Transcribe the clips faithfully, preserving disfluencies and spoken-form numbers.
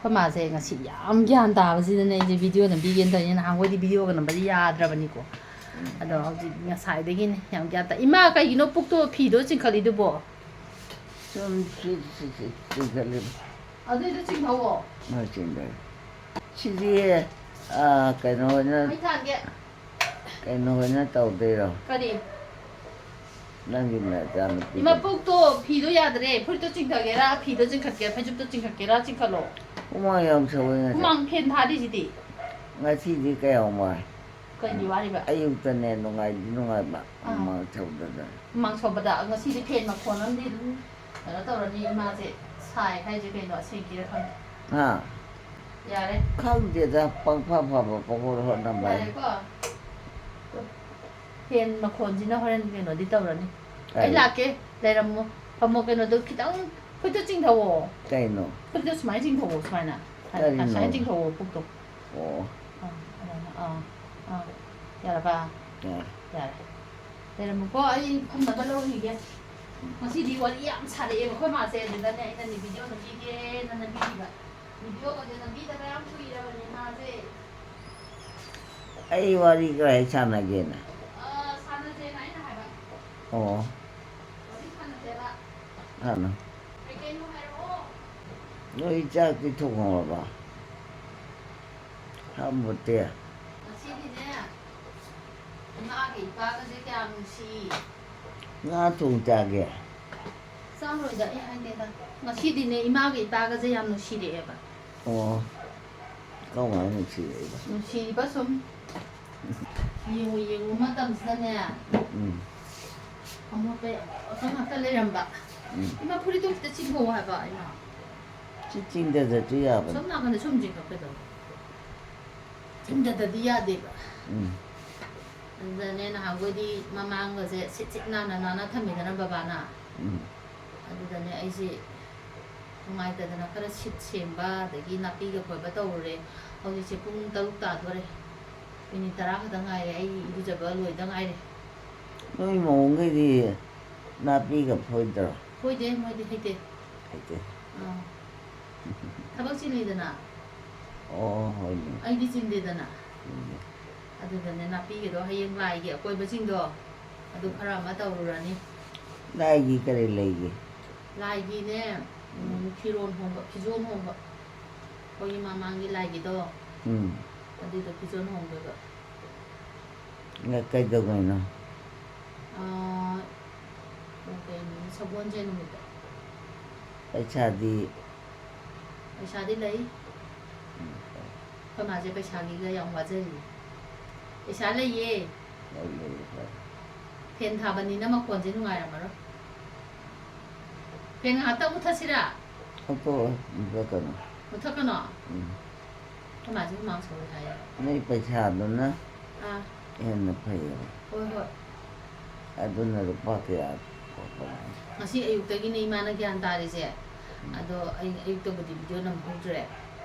ꯑꯩꯈꯣꯏ ꯃꯥꯁꯦ ꯉꯁꯤ ꯌꯥꯝ ꯒ꯭ꯌꯥꯟ ꯇꯥꯕꯁꯤꯗꯅꯦ ꯑꯩꯁꯦ ꯚꯤꯗꯤꯑꯣ ꯅꯝꯕꯤꯒꯦꯅ ꯇꯧꯔꯤꯅꯦ꯫ ꯅꯍꯥꯟꯈꯣꯏꯗꯤ ꯚꯤꯗꯤꯑꯣꯒ ꯅꯝꯕꯗꯤ ꯌꯥꯗ꯭ꯔꯕꯅꯤꯀꯣ꯫ ꯑꯗꯣ ꯍꯧꯖꯤꯛ ꯉꯁꯥꯏꯗꯒꯤꯅꯦ ꯌꯥꯝ ꯒ꯭ꯌꯥꯟ ꯇꯥ-, "ꯏꯃꯥ, ꯀꯩꯒꯤꯅꯣ ꯄꯨꯛꯇꯣ ꯐꯤꯗꯣ ꯆꯤꯡꯈꯠꯂꯤꯗꯨꯕꯣ?" ꯁꯨꯝ ꯁꯤ-, ꯁꯤ-, ꯁꯤ-, ꯆꯤꯡꯈꯠꯂꯤꯕ꯫ ꯑꯗꯨꯏꯗꯣ ꯆꯤꯡꯊꯧꯑꯣ꯫ ꯃꯥ ꯆꯤꯡꯊꯧ꯫ ꯁꯤꯗꯤ, ꯑꯥ, ꯀꯩꯅꯣ ꯍꯣꯏꯅ ꯃꯩ ꯊꯥꯟꯒꯦ꯫ ꯀꯩꯅꯣ ꯍꯣꯏꯅ ꯇꯧꯗꯣꯏꯔꯣ? ꯀꯔꯤ? ꯅꯪꯒꯤ ꯅꯆꯥꯅꯨꯄꯤꯗꯣ꯫ ꯏꯃꯥ, ꯄꯨꯛꯇꯣ, ꯐꯤꯗꯣ ꯌꯥꯗ꯭ꯔꯦ꯫ ꯐꯨꯔꯤꯠꯇꯣ ꯆꯤꯡꯊꯒꯦꯔꯥ, ꯐꯤꯗꯣ ꯆꯤꯡꯈꯠꯀꯦꯔꯥ, ꯐꯩꯖꯨꯞꯇꯣ ꯆꯤꯡꯈꯠꯀꯦꯔꯥ, ꯆꯤꯡꯈꯠꯂꯣ꯫ ꯍꯨꯃꯥꯡ ꯌꯥꯝ ꯁꯧꯋꯦ ꯉꯁꯤ꯫ ꯍꯨꯃꯥꯡ ꯐꯦꯟ ꯊꯥꯔꯤꯁꯤꯗꯤ꯫ ꯉꯁꯤꯗꯤ ꯀꯌꯥꯝ ꯋꯥꯏ꯫ ꯀꯩꯒꯤ ꯋꯥꯔꯤꯕ? ꯑꯌꯨꯛꯇꯅꯦ ꯅꯨꯡꯉꯥꯏꯗꯤ ꯅꯨꯡꯉꯥꯏꯕ, ꯑꯥ꯫ ꯍꯨꯃꯥꯡ ꯁꯧꯗꯗꯅ꯫ ꯍꯨꯃꯥꯡ ꯁꯧꯕꯗ ꯉꯁꯤꯗꯤ ꯐꯦꯟ ꯃꯈꯣꯟ ꯑꯃꯗꯤ ꯑꯗꯨꯝ ꯀꯩꯅꯣ ꯇꯧꯔꯅꯤ, ꯏꯃꯥꯁꯦ ꯁꯥꯏ ꯍꯥꯏꯁꯦ ꯀꯩꯅꯣ, ꯑꯁꯦꯡꯀꯤꯔ ꯈꯪꯗꯦ꯫ ꯍꯥ? ꯌꯥꯔꯦ꯫ ꯈꯪꯗꯦꯗ, ꯄꯪꯐ ꯐꯕ ꯄꯪꯍꯣꯠ ꯍꯣꯠꯅꯕ ꯍꯥꯏ꯫ ꯌꯥꯔꯦꯀꯣ? ꯐꯦꯟ ꯃꯈꯣꯟꯁꯤꯅ ꯍꯣꯔꯦꯟ ꯀꯩꯅꯣꯗꯤ ꯇꯧꯔꯅꯤ꯫ ꯑꯩ ꯀꯔꯤ? ꯂꯥꯛꯀꯦ, ꯂꯩꯔꯝꯃꯣ꯫ ꯐꯝꯃꯣ, ꯀꯩꯅꯣꯗꯣ ꯈꯤꯇꯪ ꯈꯨꯠꯇ ꯆꯤꯡꯊꯧꯑꯣ꯫ ꯀꯩꯅꯣ? ꯈꯨꯠꯇ ꯁꯨꯃꯥꯏꯅ ꯆꯤꯡꯊꯧꯑꯣ, ꯁꯨꯃꯥꯏꯅ꯫ ꯀꯔꯤꯅꯣ? ꯁꯨꯃꯥꯏꯅ ꯆꯤꯡꯊꯧꯑꯣ, ꯄꯨꯛꯇꯣ꯫ ꯑꯣ꯫ ꯑꯥ, ꯑꯗꯨꯃꯥꯏꯅ, ꯑꯥ, ꯑꯥ꯫ ꯌꯥꯔꯕ? ꯌꯥꯔꯦ꯫ ꯌꯥꯔꯦ꯫ ꯂꯩꯔꯝꯃꯨꯀꯣ, ꯑꯩ ꯐꯝꯅꯕ ꯂꯧꯔꯨꯈꯤꯒꯦ꯫ ꯉꯁꯤꯗꯤ ꯋꯥꯔꯤ ꯌꯥꯝ ꯁꯥꯔꯛꯑꯦꯕ ꯑꯩꯈꯣꯏ ꯃꯥꯁꯦ, ꯑꯗꯨꯗꯅꯦ ꯑꯩꯅ ꯚꯤꯗꯤꯑꯣ ꯅꯝꯕꯤꯒꯦꯅ ꯅꯝꯕꯤꯈꯤꯕ꯫ ꯚꯤꯗꯤꯑꯣꯒꯁꯦ ꯅꯝꯕꯤꯗꯕ ꯌꯥꯝ ꯀꯨꯏꯔꯕꯅꯦ ꯃꯥꯁꯦ꯫ ꯑꯩ ꯋꯥꯔꯤ ꯀꯔꯥꯏ ꯁꯥꯟꯅꯒꯦꯅ? ꯑ, ꯁꯥꯟꯅꯁꯦꯅ ꯑꯩꯅ ꯍꯥꯏꯕ꯫ ꯑꯣ꯫ ꯋꯥꯔꯤ ꯁꯥꯟꯅꯁꯦꯕ꯫ ꯁꯥꯟꯅ꯫ ꯀꯩꯀꯩꯅꯣ ꯍꯥꯏꯔꯛꯑꯣ꯫ ꯅꯣꯏ ꯆꯥꯛꯇꯤ ꯊꯣꯡꯍꯧꯔꯕ? ꯍꯥꯝꯕꯣꯠꯇꯦ꯫ ꯉꯁꯤꯗꯤꯅꯦ, ꯏꯃꯥꯒ ꯏꯄꯥꯒꯁꯦ ꯀꯌꯥꯝ ꯅꯨꯡꯁꯤ꯫ ꯉꯥ ꯊꯣꯡ ꯆꯥꯒꯦ? ꯆꯥꯔꯣꯏꯗ, ꯑꯩ ꯍꯥꯏꯅꯦꯗ꯫ ꯉꯁꯤꯗꯤꯅꯦ, ꯏꯃꯥꯒ ꯏꯄꯥꯒꯁꯦ ꯌꯥꯝ ꯅꯨꯡꯁꯤꯔꯛꯑꯦꯕ꯫ ꯑꯣ, ꯀꯃꯥꯏꯅ ꯅꯨꯡꯁꯤꯔꯛꯏꯕ? ꯅꯨꯡꯁꯤꯕ ꯁꯨꯝ ꯌꯦꯡꯉꯨ, ꯌꯦꯡꯉꯨ ꯃꯇꯝꯁꯤꯗꯅꯦ, ꯎꯝ꯫ ꯑꯃꯣꯠꯄ ꯌꯥꯝ ꯌꯥꯎꯔꯒ ꯉꯥꯛꯇ ꯂꯩꯔꯝꯕ꯫ ꯎꯝ꯫ ꯏꯃꯥ, ꯐꯨꯔꯤꯠꯇꯣ ꯈꯤꯇ ꯆꯤꯡꯊꯧ ꯍꯥꯏꯕ, ꯏꯃꯥ꯫ ꯁꯤ ꯆꯤꯡꯊꯗ꯭ꯔꯁꯨ ꯌꯥꯕꯅꯤ꯫ ꯁꯣꯝ ꯅꯥꯀꯟꯗ ꯁꯨꯝ ꯆꯤꯡꯊꯣꯛꯀꯦ ꯇꯧꯕ꯫ ꯆꯤꯡꯊꯗꯗꯤ ꯌꯥꯗꯦꯕ꯫ ꯎꯝ꯫ ꯑꯗꯨꯗꯅꯦ ꯅꯍꯥꯟꯈꯣꯏꯗꯤ ꯃꯃꯥꯡꯒꯁꯦ ꯁꯤꯠ ꯁꯤꯠ ꯅꯥꯟꯅ ꯅꯥꯟꯅ ꯊꯝꯃꯤꯗꯅ ꯕꯕꯥꯅ꯫ ꯎꯝ꯫ ꯑꯗꯨꯗꯅꯦ ꯑꯩꯁꯦ ꯅꯨꯡꯉꯥꯏꯇꯗꯅ ꯈꯔ ꯁꯤꯠ ꯁꯦꯡꯕ ꯑꯗꯒꯤ ꯅꯥꯄꯤꯒ ꯐꯣꯏꯕ ꯇꯧꯔꯨꯔꯦ꯫ ꯍꯧꯖꯤꯛꯁꯦ ꯄꯨꯡ ꯇꯔꯨꯛ ꯇꯥꯗꯣꯔꯦ꯫ ꯃꯤꯅꯤꯠ ꯇꯔꯥ ꯈꯛꯇ ꯉꯥꯏꯔꯦ꯫ ꯑꯩ ꯏꯔꯨꯖꯕ ꯂꯣꯏꯗ ꯉꯥꯏꯔꯦ꯫ ꯅꯣꯏ ꯃꯧꯈꯩꯗꯤ ꯅꯥꯄꯤꯒ ꯐꯣꯏꯗ꯭ꯔꯣ? ꯐꯣꯏꯗꯦ, ꯃꯣꯏꯗꯤ ꯍꯩꯇꯦ꯫ ꯍꯩꯇꯦ꯫ ꯑꯥ꯫ ꯊꯕꯛ ꯆꯤꯜꯂꯤꯗꯅ꯫ ꯑꯣ, ꯍꯣꯏꯅꯦ꯫ ꯑꯩꯗꯤ ꯆꯤꯟꯗꯦꯗꯅ꯫ ꯎꯝ꯫ ꯑꯗꯨꯗꯅꯦ, ꯅꯥꯄꯤꯒꯗꯣ ꯍꯌꯦꯡ ꯂꯥꯏꯒꯤ ꯑꯀꯣꯏꯕꯁꯤꯡꯗꯣ ꯑꯗꯨ ꯈꯔ ꯑꯃ ꯇꯧꯔꯨꯔꯅꯤ꯫ ꯂꯥꯏꯒꯤ ꯀꯔꯤ ꯂꯩꯒꯦ? ꯂꯥꯏꯒꯤꯅꯦ, ꯎꯝ, ꯐꯤꯔꯣꯟ ꯍꯣꯡꯕ, ꯐꯤꯖꯣꯟ ꯍꯣꯡꯕ꯫ ꯑꯩꯈꯣꯏꯒꯤ ꯃꯃꯥꯡꯒꯤ ꯂꯥꯏꯒꯤꯗꯣ, ꯎꯝ꯫ ꯑꯗꯨꯏꯗꯣ ꯐꯤꯖꯣꯟ ꯍꯣꯡꯗꯣꯏꯕ꯫ ꯀꯩꯗꯧꯉꯩꯅꯣ? ꯑꯥ, ꯀꯩꯅꯣ, ꯁꯒꯣꯜꯁꯦꯟ ꯅꯨꯃꯤꯠꯇ꯫ ꯄꯩꯁꯥꯗꯤ? ꯄꯩꯁꯥꯗꯤ ꯂꯩ꯫ ꯎꯝ꯫ ꯑꯩꯈꯣꯏ ꯃꯥꯁꯦ ꯄꯩꯁꯥꯒꯤꯒ ꯌꯥꯝ ꯋꯥꯖꯔꯤ꯫ ꯄꯩꯁꯥ ꯂꯩꯌꯦ꯫ ꯂꯩ, ꯂꯩ, ꯂꯩ꯫ ꯐꯦꯟ ꯊꯥꯕꯅꯤꯅ ꯃꯈꯣꯟꯁꯦ ꯅꯨꯡꯉꯥꯏꯔꯝꯃꯔꯣꯏ꯫ ꯐꯦꯟ ꯉꯥꯏꯍꯥꯛꯇꯪ ꯃꯨꯊꯠꯁꯤꯔꯥ? ꯃꯨꯊꯠꯀꯅꯨ꯫ ꯃꯨꯊꯠꯀꯅꯣ? ꯎꯝ꯫ ꯑꯩꯈꯣꯏ ꯃꯥꯁꯦ ꯍꯨꯃꯥꯡ ꯁꯧꯋꯦ ꯍꯥꯏꯌꯦ꯫ ꯅꯣꯏ ꯄꯩꯁꯥꯗꯨꯅ ꯑꯥ꯫ ꯍꯦꯟꯅ ꯐꯩꯌꯦꯕ꯫ ꯍꯣꯏ, ꯍꯣꯏ꯫ ꯑꯗꯨꯅ ꯂꯨꯄꯥ ꯀꯌꯥ ꯊꯣꯛꯄꯅꯣ? ꯉꯁꯤ ꯑꯌꯨꯛꯇꯒꯤꯅꯦ ꯏꯃꯥꯅ ꯒ꯭ꯌꯥꯟ ꯇꯥꯔꯤꯁꯦ꯫ ꯎꯝ꯫ ꯑꯗꯣ ꯑꯩ ꯑꯌꯨꯛꯇꯕꯨꯗꯤ ꯚꯤꯗꯤꯑꯣ ꯅꯝꯍꯧꯗ꯭ꯔꯦ꯫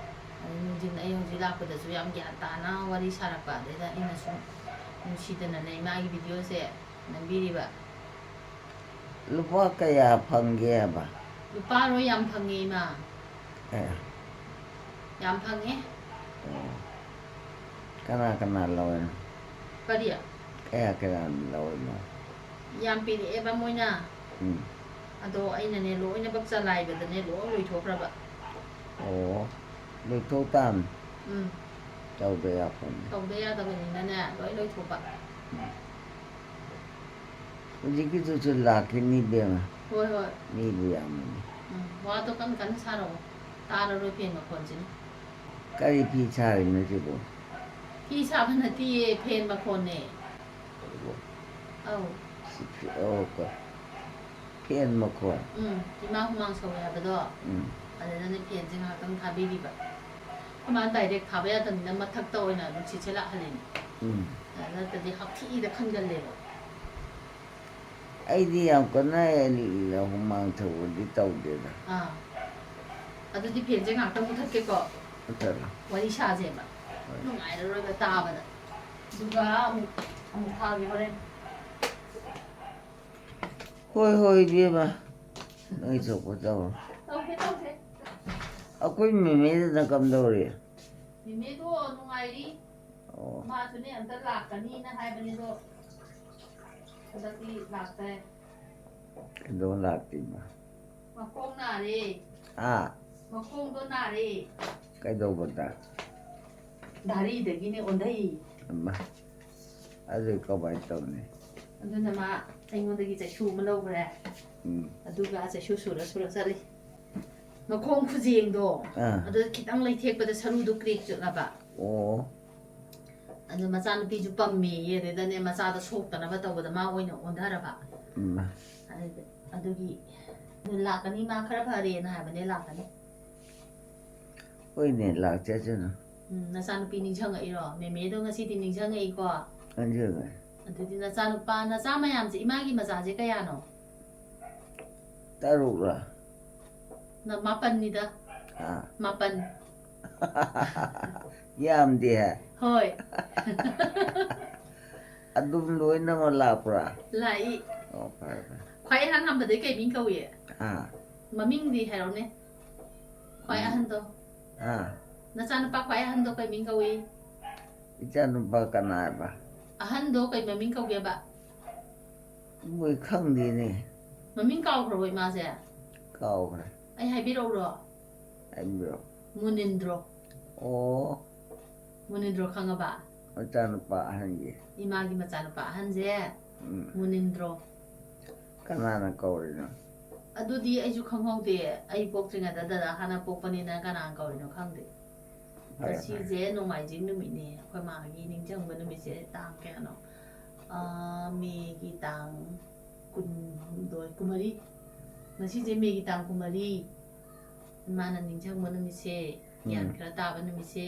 ꯑꯗꯩ ꯅꯨꯡꯊꯤꯟ ꯑꯩ ꯍꯧꯖꯤꯛ ꯂꯥꯛꯄꯗꯁꯨ ꯌꯥꯝ ꯒ꯭ꯌꯥꯟ ꯇꯥꯅ ꯋꯥꯔꯤ ꯁꯥꯔꯛꯄ꯫ ꯑꯗꯩꯗ ꯑꯩꯅ ꯁꯨꯝ ꯅꯨꯡꯁꯤꯗꯅꯅꯦ ꯏꯃꯥꯒꯤ ꯚꯤꯗꯤꯑꯣꯁꯦ ꯅꯝꯕꯤꯔꯤꯕ꯫ ꯂꯨꯄꯥ ꯀꯌꯥ ꯐꯪꯒꯦ ꯍꯥꯏꯕ? ꯂꯨꯄꯥꯔꯣ? ꯌꯥꯝ ꯐꯪꯉꯦ, ꯏꯃꯥ꯫ ꯑꯦ꯫ ꯌꯥꯝ ꯐꯪꯉꯦ꯫ ꯑꯣ꯫ ꯀꯅꯥ ꯀꯅꯥ ꯂꯧꯔꯤꯅꯣ? ꯀꯔꯤ? ꯀꯌꯥ ꯀꯌꯥ ꯂꯧꯔꯤꯅꯣ? ꯌꯥꯝ ꯄꯤꯔꯛꯑꯦꯕ ꯃꯣꯏꯅ꯫ ꯎꯝ꯫ ꯑꯗꯣ ꯑꯩꯅꯅꯦ, ꯂꯣꯏꯅꯃꯛ ꯆꯂꯥꯏꯕꯗꯅꯦ, ꯂꯣꯏ ꯂꯣꯏꯊꯣꯛꯈ꯭ꯔꯕ꯫ ꯑꯣ꯫ ꯂꯣꯏꯊꯣꯛ ꯇꯥꯕꯅꯤ꯫ ꯎꯝ꯫ ꯇꯧꯗ ꯌꯥꯄꯣꯠꯅꯤ꯫ ꯇꯧꯗ ꯌꯥꯗꯕꯅꯤꯅꯅꯦ, ꯂꯣꯏ ꯂꯣꯏꯊꯣꯛꯄ꯫ ꯎꯝ꯫ ꯍꯧꯖꯤꯛꯀꯤꯗꯨꯁꯨ ꯂꯥꯛꯈꯤꯅꯤ, ꯏꯕꯦꯝꯃ꯫ ꯍꯣꯏ, ꯍꯣꯏ꯫ ꯃꯤꯕꯨ ꯌꯥꯝꯕꯅꯤ꯫ ꯎꯝ, ꯋꯥꯗꯣ ꯀꯟ ꯀꯟꯅ ꯁꯥꯔꯛꯑꯣ꯫ ꯇꯥꯔꯔꯣꯏ ꯐꯦꯟ ꯃꯈꯣꯟꯁꯤꯅ꯫ ꯀꯔꯤ ꯐꯤ ꯁꯥꯔꯤꯅꯣ ꯁꯤꯕꯨ? ꯐꯤ ꯁꯥꯕ ꯅꯠꯇꯤꯌꯦ, ꯐꯦꯟ ꯃꯈꯣꯟꯅꯦ꯫ ꯑꯧ꯫ ꯁꯤ ꯐꯤ-, ꯑꯣ, ꯀ-, ꯐꯦꯟ ꯃꯈꯣꯟ꯫ ꯎꯝ, ꯏꯃꯥ ꯍꯨꯃꯥꯡ ꯁꯧꯋꯦ ꯍꯥꯏꯕꯗꯣ꯫ ꯎꯝ꯫ ꯑꯗꯨꯗꯅꯦ ꯐꯦꯟꯁꯦ ꯉꯥꯏꯍꯥꯛꯇꯪ ꯊꯥꯕꯤꯔꯤꯕ꯫ ꯑꯩꯈꯣꯏ ꯃꯥ ꯗꯥꯏꯔꯦꯛ ꯊꯥꯕ ꯌꯥꯗꯕꯅꯤꯅ ꯃꯊꯛꯇ ꯑꯣꯏꯅ ꯅꯨꯡꯁꯤꯠꯁꯦ ꯂꯥꯛꯍꯜꯂꯤꯅꯦ꯫ ꯎꯝ꯫ ꯑꯗꯨ ꯅꯠꯇ꯭ꯔꯗꯤ ꯍꯛꯊꯤꯗ ꯈꯟꯒꯜꯂꯦꯕ꯫ ꯑꯩꯗꯤ ꯌꯥꯝ ꯀꯟꯅ ꯍꯨꯃꯥꯡ ꯁꯧꯕꯗꯤ ꯇꯧꯗꯦꯗ꯫ ꯑꯥ꯫ ꯑꯗꯨꯗꯤ ꯐꯦꯟꯁꯦ ꯉꯥꯛꯇꯪ ꯃꯨꯊꯠꯀꯦꯀꯣ꯫ ꯃꯨꯊꯠꯂꯣ꯫ ꯋꯥꯔꯤ ꯁꯥꯁꯦꯕ꯫ ꯍꯣꯏ꯫ ꯅꯨꯡꯉꯥꯏꯔꯔꯣꯏꯕ ꯇꯥꯕꯗ꯫ ꯑꯗꯨꯒ ꯑꯃꯨꯛ, ꯑꯃꯨꯛ ꯊꯥꯒꯦ ꯍꯣꯔꯦꯟ꯫ ꯍꯣꯏ, ꯍꯣꯏ, ꯏꯕꯦꯝꯃ꯫ ꯅꯣꯏ ꯊꯣꯛꯄ ꯇꯧꯔꯣ꯫ ꯇꯧꯁꯦ, ꯇꯧꯁꯦ꯫ ꯑꯩꯈꯣꯏ ꯃꯦꯃꯦꯗꯨꯅ ꯀꯝꯗꯧꯔꯤ? ꯃꯦꯃꯦꯗꯣ ꯅꯨꯡꯉꯥꯏꯔꯤ꯫ ꯑꯣ꯫ ꯃꯥꯁꯨꯅꯦ ꯑꯝꯇ ꯂꯥꯛꯀꯅꯤꯅ ꯍꯥꯏꯕꯅꯦ ꯑꯗꯣ ꯍꯟꯗꯛꯇꯤ ꯂꯥꯛꯇ꯭ꯔꯦ꯫ ꯀꯩꯗꯧ ꯂꯥꯛꯇ꯭ꯔꯤꯕ? ꯃꯈꯣꯡ ꯅꯥꯔꯦ꯫ ꯑꯥ꯫ ꯃꯈꯣꯡꯗꯣ ꯅꯥꯔꯦ꯫ ꯀꯩꯗꯧꯕꯗ? ꯗꯥꯔꯤꯗꯒꯤꯅꯦ ꯑꯣꯟꯊꯩ꯫ ꯑꯃ꯫ ꯑꯗꯨ ꯀꯃꯥꯏꯅ ꯇꯧꯅꯤ? ꯑꯗꯨꯅ ꯃꯥ ꯑꯩꯉꯣꯟꯗꯒꯤ ꯆꯩꯁꯨ ꯑꯃ ꯂꯧꯈ꯭ꯔꯦ꯫ ꯎꯝ꯫ ꯑꯗꯨꯒ ꯆꯩꯁꯨ ꯁꯨꯔ ꯁꯨꯔ ꯆꯠꯂꯤ꯫ ꯃꯈꯣꯡ ꯈꯨꯖꯦꯡꯗꯣ ꯑꯥ꯫ ꯑꯗꯨꯗ ꯈꯤꯇꯪ ꯂꯩꯊꯦꯛꯄꯗ ꯁꯔꯨꯗꯣ ꯀ꯭ꯔꯦꯛ ꯆꯠꯂꯕ꯫ ꯑꯣ꯫ ꯑꯗꯨ ꯃꯆꯥꯅꯨꯄꯤꯁꯨ ꯄꯝꯃꯦꯌꯦ, ꯑꯗꯨꯗꯅꯦ ꯃꯆꯥꯗꯣ ꯁꯣꯛꯇꯅꯕ ꯇꯧꯕꯗ ꯃꯥ ꯑꯣꯏꯅ ꯑꯣꯟꯊꯔꯕ꯫ ꯎꯝ꯫ ꯑꯗꯨꯗ-, ꯑꯗꯨꯒꯤ ꯑꯗꯨ ꯂꯥꯛꯀꯅꯤ, ꯃꯥ ꯈꯔ ꯐꯔꯦꯅ ꯍꯥꯏꯕꯅꯦ, ꯂꯥꯛꯀꯅꯤ꯫ ꯍꯣꯏꯅꯦ, ꯂꯥꯛꯆꯁꯅꯨ꯫ ꯎꯝ, ꯅꯆꯥꯅꯨꯄꯤ ꯅꯤꯡꯁꯤꯡꯉꯛꯏꯔꯣ? ꯃꯦꯃꯦꯗꯣ ꯉꯁꯤꯗꯤ ꯅꯤꯡꯁꯤꯡꯉꯛꯏꯀꯣ? ꯅꯤꯡꯁꯤꯡꯉꯦ꯫ ꯑꯗꯨꯗꯤ ꯅꯆꯥꯅꯨꯄꯥ, ꯅꯆꯥ ꯃꯌꯥꯝꯁꯦ, ꯏꯃꯥꯒꯤ ꯃꯆꯥꯁꯦ ꯀꯌꯥꯅꯣ? ꯇꯔꯨꯛꯔ? ꯅ-, ꯃꯥꯄꯟꯅꯤꯗ꯫ ꯑꯥ꯫ ꯃꯥꯄꯟ꯫ ꯌꯥꯝꯗꯦ ꯍꯥꯏ꯫ ꯍꯣꯏ꯫ ꯑꯗꯨꯝ ꯂꯣꯏꯅꯃꯛ ꯂꯥꯛꯄ꯭ꯔꯥ? ꯂꯥꯛꯏ꯫ ꯑꯣ, ꯐꯔꯦ, ꯐꯔꯦ꯫ ꯈ꯭ꯋꯥꯏ ꯑꯍꯟ ꯍꯥꯟꯕꯗꯩ ꯀꯩ ꯃꯤꯡ ꯀꯧꯏ? ꯑꯥ꯫ ꯃꯃꯤꯡꯗꯤ ꯍꯥꯏꯔꯣꯅꯦ꯫ ꯈ꯭ꯋꯥꯏ ꯎꯝ꯫ ꯑꯍꯟꯗꯣ꯫ ꯑꯥ꯫ ꯅꯆꯥꯅꯨꯄꯥ ꯈ꯭ꯋꯥꯏ ꯑꯍꯟꯗꯣ ꯀꯩ ꯃꯤꯡ ꯀꯧꯏ? ꯏꯆꯥꯅꯨꯄꯥ ꯀꯅꯥ ꯍꯥꯏꯕ? ꯑꯍꯟꯗꯣ ꯀꯩ ꯃꯃꯤꯡ ꯀꯧꯒꯦꯕ? ꯃꯣꯏ ꯈꯪꯗꯦꯅꯦ꯫ ꯃꯃꯤꯡ ꯀꯥꯎꯈ꯭ꯔꯕꯣ ꯏꯃꯥꯁꯦ? ꯀꯥꯎꯈ꯭ꯔꯦ꯫ ꯑꯩ ꯍꯥꯏꯕꯤꯔꯛꯎꯔꯣ? ꯍꯥꯏꯕꯤꯔꯣ꯫ ꯃꯨꯅꯤꯟꯗ꯭ꯔꯣ꯫ ꯑꯣ꯫ ꯃꯨꯅꯤꯟꯗ꯭ꯔꯣ ꯈꯪꯉꯕ? ꯃꯆꯥꯅꯨꯄꯥ ꯑꯍꯟꯒꯤ꯫ ꯏꯃꯥꯒꯤ ꯃꯆꯥꯅꯨꯄꯥ ꯑꯍꯟꯁꯦ ꯎꯝ꯫ ꯃꯨꯅꯤꯟꯗ꯭ꯔꯣ꯫ ꯀꯅꯥꯅ ꯀꯧꯔꯤꯅꯣ? ꯑꯗꯨꯗꯤ ꯑꯩꯁꯨ ꯈꯪꯍꯧꯗꯦ꯫ ꯑꯩ ꯄꯣꯛꯇ꯭ꯔꯤꯉꯩꯗ ꯗꯗꯥ ꯍꯥꯟꯅ ꯄꯣꯛꯄꯅꯤꯅ ꯀꯅꯥꯅ ꯀꯧꯔꯤꯅꯣ ꯈꯪꯗꯦ꯫ ꯐꯔꯦ, ꯐꯔꯦ꯫ ꯉꯁꯤꯁꯦ ꯅꯣꯡꯃꯥꯏꯖꯤꯡ ꯅꯨꯃꯤꯠꯅꯦ꯫ ꯑꯩꯈꯣꯏ ꯃꯥꯒꯤ ꯅꯤꯡꯁꯤꯡꯕ ꯅꯨꯃꯤꯠꯁꯦ ꯇꯥꯡ ꯀꯌꯥꯅꯣ? ꯑꯥ, ꯃꯦꯒꯤ ꯇꯥꯡ ꯀꯨꯟꯍꯨꯝꯗꯣꯏ, ꯀꯨꯟꯃꯔꯤ꯫ ꯉꯁꯤꯁꯦ ꯃꯦꯒꯤ ꯇꯥꯡ ꯀꯨꯟꯃꯔꯤ꯫ ꯏꯃꯥꯅ ꯅꯤꯡꯁꯤꯡꯕ ꯅꯨꯃꯤꯠꯁꯦ, ꯒ꯭ꯌꯥꯟ ꯎꯝ꯫ ꯈꯔ ꯇꯥꯕ ꯅꯨꯃꯤꯠꯁꯦ,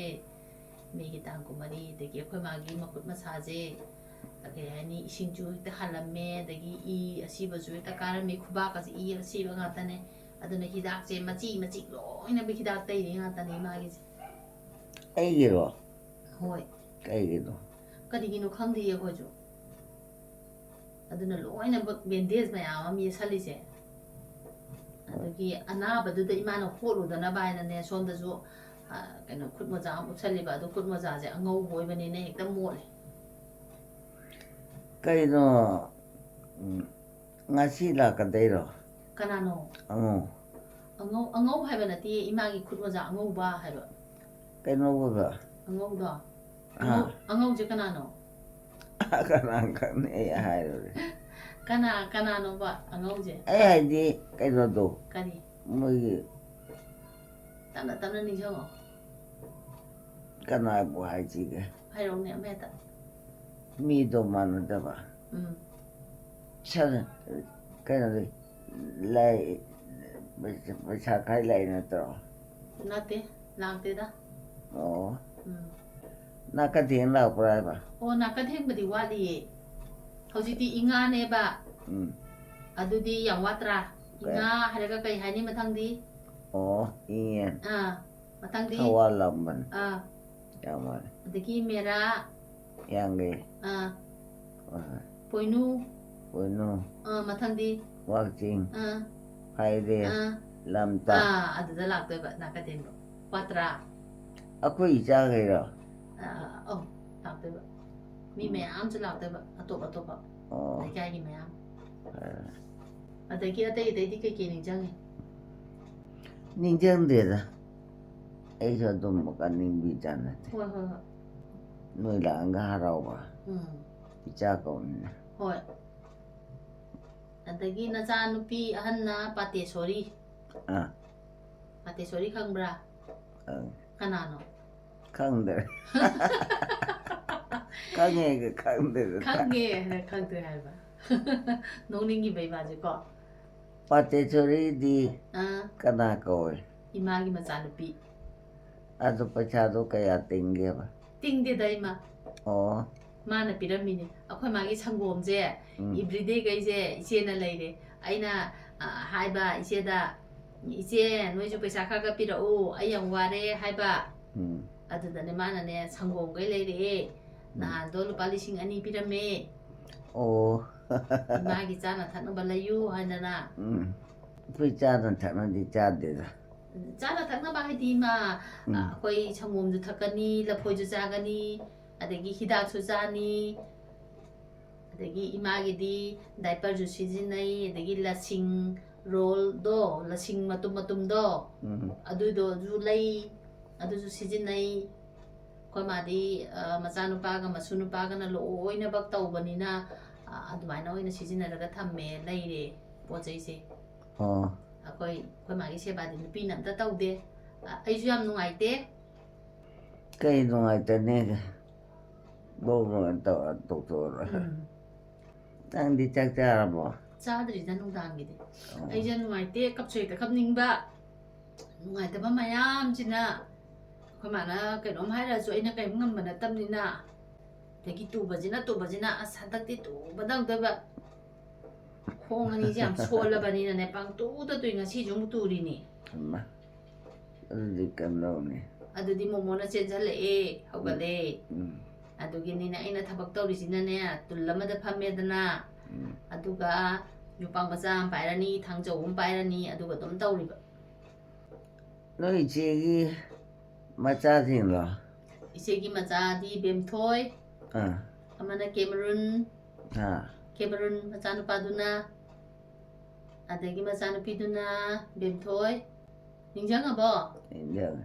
ꯃꯦꯒꯤ ꯇꯥꯡ ꯀꯨꯟꯃꯔꯤ꯫ ꯑꯗꯒꯤ ꯑꯩꯈꯣꯏ ꯃꯥꯒꯤ ꯃꯈꯨꯠ ꯃꯁꯥꯁꯦ, ꯀꯩ ꯍꯥꯏꯅꯤ, ꯏꯁꯤꯡꯁꯨ ꯍꯦꯛꯇ ꯍꯥꯜꯂꯝꯃꯦ, ꯑꯗꯒꯤ ꯏ ꯑꯁꯤꯕꯁꯨ ꯍꯦꯛꯇ ꯀꯥꯔꯝꯃꯤ, ꯈꯨꯕꯥꯛꯀꯁꯦ ꯏ ꯑꯁꯤꯕ ꯉꯥꯛꯇꯅꯦ꯫ ꯑꯗꯨꯅ ꯍꯤꯗꯥꯛꯁꯦ ꯃꯆꯤ ꯃꯆꯤ ꯂꯣꯏꯅꯃꯛ ꯍꯤꯗꯥꯛ ꯇꯩꯔꯤ ꯉꯥꯛꯇꯅꯦ ꯏꯃꯥꯒꯤꯁꯦ꯫ ꯑꯩꯒꯤꯔꯣ? ꯍꯣꯏ꯫ ꯀꯩꯒꯤꯅꯣ? ꯀꯔꯤꯒꯤꯅꯣ ꯈꯪꯗꯦꯌꯦ ꯑꯩꯈꯣꯏꯁꯨ꯫ ꯑꯗꯨꯅ ꯂꯣꯏꯅꯃꯛ ꯕꯦꯟꯗꯦꯖ ꯃꯌꯥꯝ ꯑꯃ ꯌꯦꯠꯁꯜꯂꯤꯁꯦ꯫ ꯑꯗꯒꯤ ꯑꯅꯥꯕꯗꯨꯗ ꯏꯃꯥꯅ ꯍꯣꯠꯂꯨꯗꯅꯕ ꯍꯥꯏꯅꯅꯦ, ꯁꯣꯝꯗꯁꯨ, ꯑ, ꯀꯩꯅꯣ, ꯈꯨꯠ ꯃꯣꯖꯥ ꯑꯃ ꯎꯞꯁꯜꯂꯤꯕ, ꯑꯗꯨ ꯈꯨꯠ ꯃꯣꯖꯥꯁꯦ ꯑꯉꯧꯕ ꯑꯣꯏꯕꯅꯤꯅ ꯍꯦꯛꯇ ꯃꯣꯠꯂꯦ꯫ ꯀꯩꯅꯣ, ꯎꯝ, ꯉꯁꯤ ꯂꯥꯛꯀꯗꯣꯏꯔꯣ? ꯀꯅꯥꯅꯣ? ꯑꯉꯧ꯫ ꯑꯉꯧ, ꯑꯉꯧ ꯍꯥꯏꯕ ꯅꯠꯇꯦ, ꯏꯃꯥꯒꯤ ꯈꯨꯠ ꯃꯣꯖꯥ ꯑꯉꯧꯕ ꯍꯥꯏꯕ꯫ ꯀꯩꯅꯣꯒ? ꯑꯉꯧꯗꯣ? ꯑꯥ꯫ ꯑꯉꯧ-, ꯑꯉꯧꯁꯦ ꯀꯅꯥꯅꯣ? ꯀꯅꯥ ꯈꯪꯅꯤ, ꯑꯩ ꯍꯥꯏꯔꯨꯔꯦ꯫ ꯀꯅꯥ, ꯀꯅꯥꯅꯣꯕ ꯑꯉꯧꯁꯦ? ꯑꯩ ꯍꯥꯏꯗꯤ ꯀꯩꯅꯣꯗꯣ, ꯀꯔꯤ? ꯃꯣꯏꯒꯤ ꯇꯞꯅ ꯇꯞꯅ ꯅꯤꯡꯁꯤꯡꯉꯣ꯫ ꯀꯅꯥꯕꯨ ꯍꯥꯏꯁꯤꯒꯦ? ꯍꯥꯏꯔꯛꯎꯅꯦ, ꯑꯃ ꯍꯦꯛꯇ꯫ ꯃꯤꯗꯣ ꯃꯥꯟꯅꯗꯕ꯫ ꯎꯝ꯫ ꯁꯥꯔ, ꯀꯩꯅꯣꯗꯤ, ꯂꯥꯏ, ꯄꯩꯁꯥ ꯈꯥꯏ ꯂꯥꯛꯏ ꯅꯠꯇ꯭ꯔꯣ? ꯅꯠꯇꯦ, ꯂꯥꯛꯇꯦꯗ꯫ ꯑꯣ꯫ ꯎꯝ꯫ ꯅꯥꯀꯊꯦꯡ ꯂꯥꯛꯄ꯭ꯔꯥ ꯍꯥꯏꯕ? ꯑꯣ, ꯅꯥꯀꯊꯦꯡꯕꯗꯤ ꯋꯥꯠꯂꯤꯌꯦ꯫ ꯍꯧꯖꯤꯛꯇꯤ ꯏꯉꯥꯅꯦꯕ꯫ ꯎꯝ꯫ ꯑꯗꯨꯗꯤ ꯌꯥꯝ ꯋꯥꯠꯇ꯭ꯔꯥ? ꯀꯩ? ꯏꯉꯥ ꯍꯥꯏꯔꯒ ꯀꯩ ꯍꯥꯏꯅꯤ ꯃꯊꯪꯗꯤ? ꯑꯣ, ꯏꯉꯦꯟ꯫ ꯑꯥ, ꯃꯊꯪꯗꯤ? ꯊꯧꯋꯥꯜ ꯂꯥꯝꯕꯟ꯫ ꯑꯥ, ꯌꯥꯝ ꯋꯥꯠꯂꯤ꯫ ꯑꯗꯒꯤ ꯃꯦꯔꯥ꯫ ꯌꯥꯡꯒꯩ꯫ ꯑꯥ, ꯍꯣꯏ, ꯍꯣꯏ꯫ ꯄꯣꯏꯅꯨ꯫ ꯄꯣꯏꯅꯨ꯫ ꯑꯥ, ꯃꯊꯪꯗꯤ? ꯋꯥꯛꯆꯤꯡ꯫ ꯑꯥ, ꯐꯥꯏꯔꯦ꯫ ꯑꯥ꯫ ꯂꯝꯇꯥ꯫ ꯑꯥ, ꯑꯗꯨꯗ ꯂꯥꯛꯇꯣꯏꯕ ꯅꯥꯀꯊꯦꯡꯗꯣ꯫ ꯋꯥꯠꯇ꯭ꯔꯥ? ꯑꯩꯈꯣꯏ ꯏꯆꯥꯈꯩꯔꯣ? ꯑꯥ, ꯑꯧ, ꯂꯥꯛꯇꯣꯏꯕ꯫ ꯃꯤ ꯃꯌꯥꯝꯁꯨ ꯂꯥꯛꯇꯣꯏꯕ, ꯑꯇꯣꯞ ꯑꯇꯣꯞꯄ ꯑꯣ꯫ ꯂꯩꯀꯥꯏꯒꯤ ꯃꯌꯥꯝ꯫ ꯐꯔꯦ꯫ ꯑꯗꯒꯤ ꯑꯇꯩ ꯑꯇꯩꯗꯤ ꯀꯩꯀꯩ ꯅꯤꯡꯁꯤꯡꯉꯤ? ꯅꯤꯡꯁꯤꯡꯗꯦꯗ꯫ ꯑꯩꯁꯨ ꯑꯗꯨꯝꯕ ꯀꯟꯅ ꯅꯤꯡꯕꯤꯖꯥꯠ ꯅꯠꯇꯦ꯫ ꯍꯣꯏ, ꯍꯣꯏ, ꯍꯣꯏ꯫ ꯅꯣꯏ ꯂꯥꯛꯑꯒ ꯍꯔꯥꯎꯕ꯫ ꯎꯝ꯫ ꯏꯆꯥ ꯀꯧꯅꯤꯅ꯫ ꯍꯣꯏ꯫ ꯑꯗꯒꯤ ꯅꯆꯥꯅꯨꯄꯤ ꯑꯍꯟꯅ ꯄꯥꯇꯦꯁꯣꯔꯤ꯫ ꯑꯥ꯫ ꯄꯥꯇꯦꯁꯣꯔꯤ ꯈꯪꯕ꯭ꯔꯥ? ꯑꯪ꯫ ꯀꯅꯥꯅꯣ? ꯈꯪꯗ꯭ꯔꯦ꯫ ꯈꯪꯉꯦꯒ ꯈꯪꯗ꯭ꯔꯦꯒ꯫ ꯈꯪꯉꯦ ꯍꯥꯏꯅ ꯈꯪꯗ꯭ꯔꯦ ꯍꯥꯏꯕ꯫ ꯅꯣꯛꯅꯤꯡꯉꯤꯕ ꯏꯃꯥꯁꯦꯀꯣ꯫ ꯄꯥꯇꯦꯁꯣꯔꯤꯗꯤ ꯑꯥ, ꯀꯅꯥ ꯀꯧꯏ? ꯏꯃꯥꯒꯤ ꯃꯆꯥꯅꯨꯄꯤ꯫ ꯑꯗꯨ ꯄꯩꯁꯥꯗꯣ ꯀꯌꯥ ꯇꯤꯡꯒꯦꯕ? ꯇꯤꯡꯗꯦꯗ ꯏꯃꯥ꯫ ꯑꯣ꯫ ꯃꯥꯅ ꯄꯤꯔꯝꯃꯤꯅꯦ꯫ ꯑꯩꯈꯣꯏ ꯃꯥꯒꯤ ꯁꯪꯒꯣꯝꯁꯦ, ꯎꯝ꯫ Everyday ꯒꯩꯁꯦ ꯏꯆꯦꯅ ꯂꯩꯔꯦ꯫ ꯑꯩꯅ, ꯑ, ꯍꯥꯏꯕ ꯏꯆꯦꯗ, "ꯏꯆꯦ, ꯅꯣꯏꯁꯨ ꯄꯩꯁꯥ ꯈꯔ ꯈꯔ ꯄꯤꯔꯛꯎ, ꯑꯩ ꯌꯥꯝ ꯋꯥꯔꯦ" ꯍꯥꯏꯕ꯫ ꯎꯝ꯫ ꯑꯗꯨꯗꯅꯦ ꯃꯥꯅꯅꯦ ꯁꯪꯒꯣꯝꯈꯩ ꯂꯩꯔꯛꯑꯦ꯫ ꯎꯝ꯫ ꯅꯍꯥꯟꯗꯣ ꯂꯨꯄꯥ ꯂꯤꯁꯤꯡ ꯑꯅꯤ ꯄꯤꯔꯝꯃꯦ꯫ ꯑꯣ꯫ ꯏꯃꯥꯒꯤ ꯆꯥꯅ ꯊꯛꯅꯕ ꯂꯩꯌꯨ ꯍꯥꯏꯗꯅ꯫ ꯎꯝ꯫ ꯑꯩꯈꯣꯏ ꯆꯥꯅ ꯊꯛꯅꯗꯤ ꯆꯥꯗꯦꯗ꯫ ꯆꯥꯅ ꯊꯛꯅꯕ ꯍꯥꯏꯗꯤ ꯏꯃꯥ, ꯎꯝ꯫ ꯑꯩꯈꯣꯏ ꯁꯪꯒꯣꯝꯁꯨ ꯊꯛꯀꯅꯤ, ꯂꯐꯣꯏꯁꯨ ꯆꯥꯒꯅꯤ, ꯑꯗꯒꯤ ꯍꯤꯗꯥꯛꯁꯨ ꯆꯥꯅꯤ, ꯑꯗꯒꯤ ꯏꯃꯥꯒꯤꯗꯤ ꯗꯥꯏꯄꯔꯁꯨ ꯁꯤꯖꯤꯟꯅꯩ, ꯑꯗꯒꯤ ꯂꯁꯤꯡ ꯔꯣꯜꯗꯣ, ꯂꯁꯤꯡ ꯃꯇꯨꯝ ꯃꯇꯨꯝꯗꯣ, ꯎꯝ꯫ ꯑꯗꯨꯗꯣꯁꯨ ꯂꯩ, ꯑꯗꯨꯁꯨ ꯁꯤꯖꯤꯟꯅꯩ꯫ ꯑꯩꯈꯣꯏ ꯃꯥꯗꯤ, ꯑ, ꯃꯆꯥꯅꯨꯄꯥꯒ ꯃꯁꯨ ꯅꯨꯄꯥꯒꯅ ꯂꯣꯏꯅꯃꯛ ꯇꯧꯕꯅꯤꯅ, ꯑ, ꯑꯗꯨꯃꯥꯏꯅ ꯑꯣꯏꯅ ꯁꯤꯖꯤꯟꯅꯔꯒ ꯊꯝꯃꯦ, ꯂꯩꯔꯦ ꯄꯣꯠ ꯆꯩꯁꯦ꯫ ꯑꯣ꯫ ꯑꯩꯈꯣꯏ, ꯑꯩꯈꯣꯏ ꯃꯥꯒꯤ ꯁꯦꯕꯥꯗꯤ ꯅꯨꯄꯤꯅ ꯑꯝꯇ ꯇꯧꯗꯦ꯫ ꯑ, ꯑꯩꯁꯨ ꯌꯥꯝ ꯅꯨꯡꯉꯥꯏꯇꯦ꯫ ꯀꯩ ꯅꯨꯡꯉꯥꯏꯇꯅꯦꯒꯦ? ꯕꯧ ꯕꯧ ꯇꯧꯔ ꯇꯣꯛꯊꯣꯛꯑꯔꯣꯏ꯫ ꯎꯝ꯫ ꯅꯪꯗꯤ ꯆꯥꯛ ꯆꯥꯔꯕꯣ? ꯆꯥꯗ꯭ꯔꯤꯗ ꯅꯨꯡꯗꯥꯡꯒꯤꯗꯤ꯫ ꯑꯣ꯫ ꯑꯩꯁꯦ ꯅꯨꯡꯉꯥꯏꯇꯦ, ꯀꯞꯁꯨ ꯍꯦꯛꯇ ꯀꯞꯅꯤꯡꯕ꯫ ꯅꯨꯡꯉꯥꯏꯇꯕ ꯃꯌꯥꯝꯁꯤꯅ ꯑꯩꯈꯣꯏ ꯃꯥꯅ ꯀꯩꯅꯣꯝ ꯍꯥꯏꯔꯁꯨ ꯑꯩꯅ ꯀꯔꯤꯝ ꯉꯝꯕ ꯅꯠꯇꯕꯅꯤꯅ꯫ ꯑꯗꯒꯤ ꯇꯨꯕꯁꯤꯅ, ꯇꯨꯕꯁꯤꯅ, ꯑꯁ, ꯍꯟꯗꯛꯇꯤ ꯇꯨꯕꯗꯪꯗꯕ꯫ ꯈꯣꯡ ꯑꯅꯤꯁꯦ ꯌꯥꯝ ꯁꯣꯜꯂꯕꯅꯤꯅꯅꯦ, ꯄꯥꯡꯇꯨꯗ ꯇꯨꯏ, ꯉꯁꯤꯁꯨ ꯑꯃꯨꯛ ꯇꯨꯔꯤꯅꯤ꯫ ꯑꯃ꯫ ꯑꯗꯨꯗꯤ ꯀꯝꯗꯧꯅꯤ? ꯑꯗꯨꯗꯤ ꯃꯣꯃꯣꯅ ꯆꯦꯟꯁꯤꯜꯂꯛꯑꯦ, ꯍꯧꯒꯠꯂꯦ꯫ ꯎꯝ꯫ ꯑꯗꯨꯒꯤꯅꯤꯅ ꯑꯩꯅ ꯊꯕꯛ ꯇꯧꯔꯤꯁꯤꯅꯅꯦ, ꯇꯨꯜ ꯑꯃꯗ ꯐꯝꯃꯦꯗꯅ, ꯎꯝ꯫ ꯑꯗꯨꯒ ꯌꯣꯄꯥꯛ ꯃꯆꯥ ꯑꯃ ꯄꯥꯏꯔꯅꯤ, ꯊꯥꯡꯖꯧ ꯑꯃ ꯄꯥꯏꯔꯅꯤ, ꯑꯗꯨꯒ ꯑꯗꯨꯝ ꯇꯧꯔꯤꯕ꯫ ꯅꯣꯏ ꯏꯆꯦꯒꯤ ꯃꯆꯥꯁꯤꯡꯂꯣ? ꯏꯆꯦꯒꯤ ꯃꯆꯥꯗꯤ ꯕꯦꯝꯊꯣꯏ, ꯑꯥ꯫ ꯑꯃꯅ ꯀꯦꯃꯔꯨꯟ, ꯑꯥ꯫ ꯀꯦꯃꯔꯨꯟ ꯃꯆꯥꯅꯨꯄꯥꯗꯨꯅ, ꯑꯗꯒꯤ ꯃꯆꯥꯅꯨꯄꯤꯗꯨꯅ ꯕꯦꯝꯊꯣꯏ꯫ ꯅꯤꯡꯁꯤꯡꯉꯕꯣ? ꯅꯤꯡꯁꯤꯡꯉꯦ꯫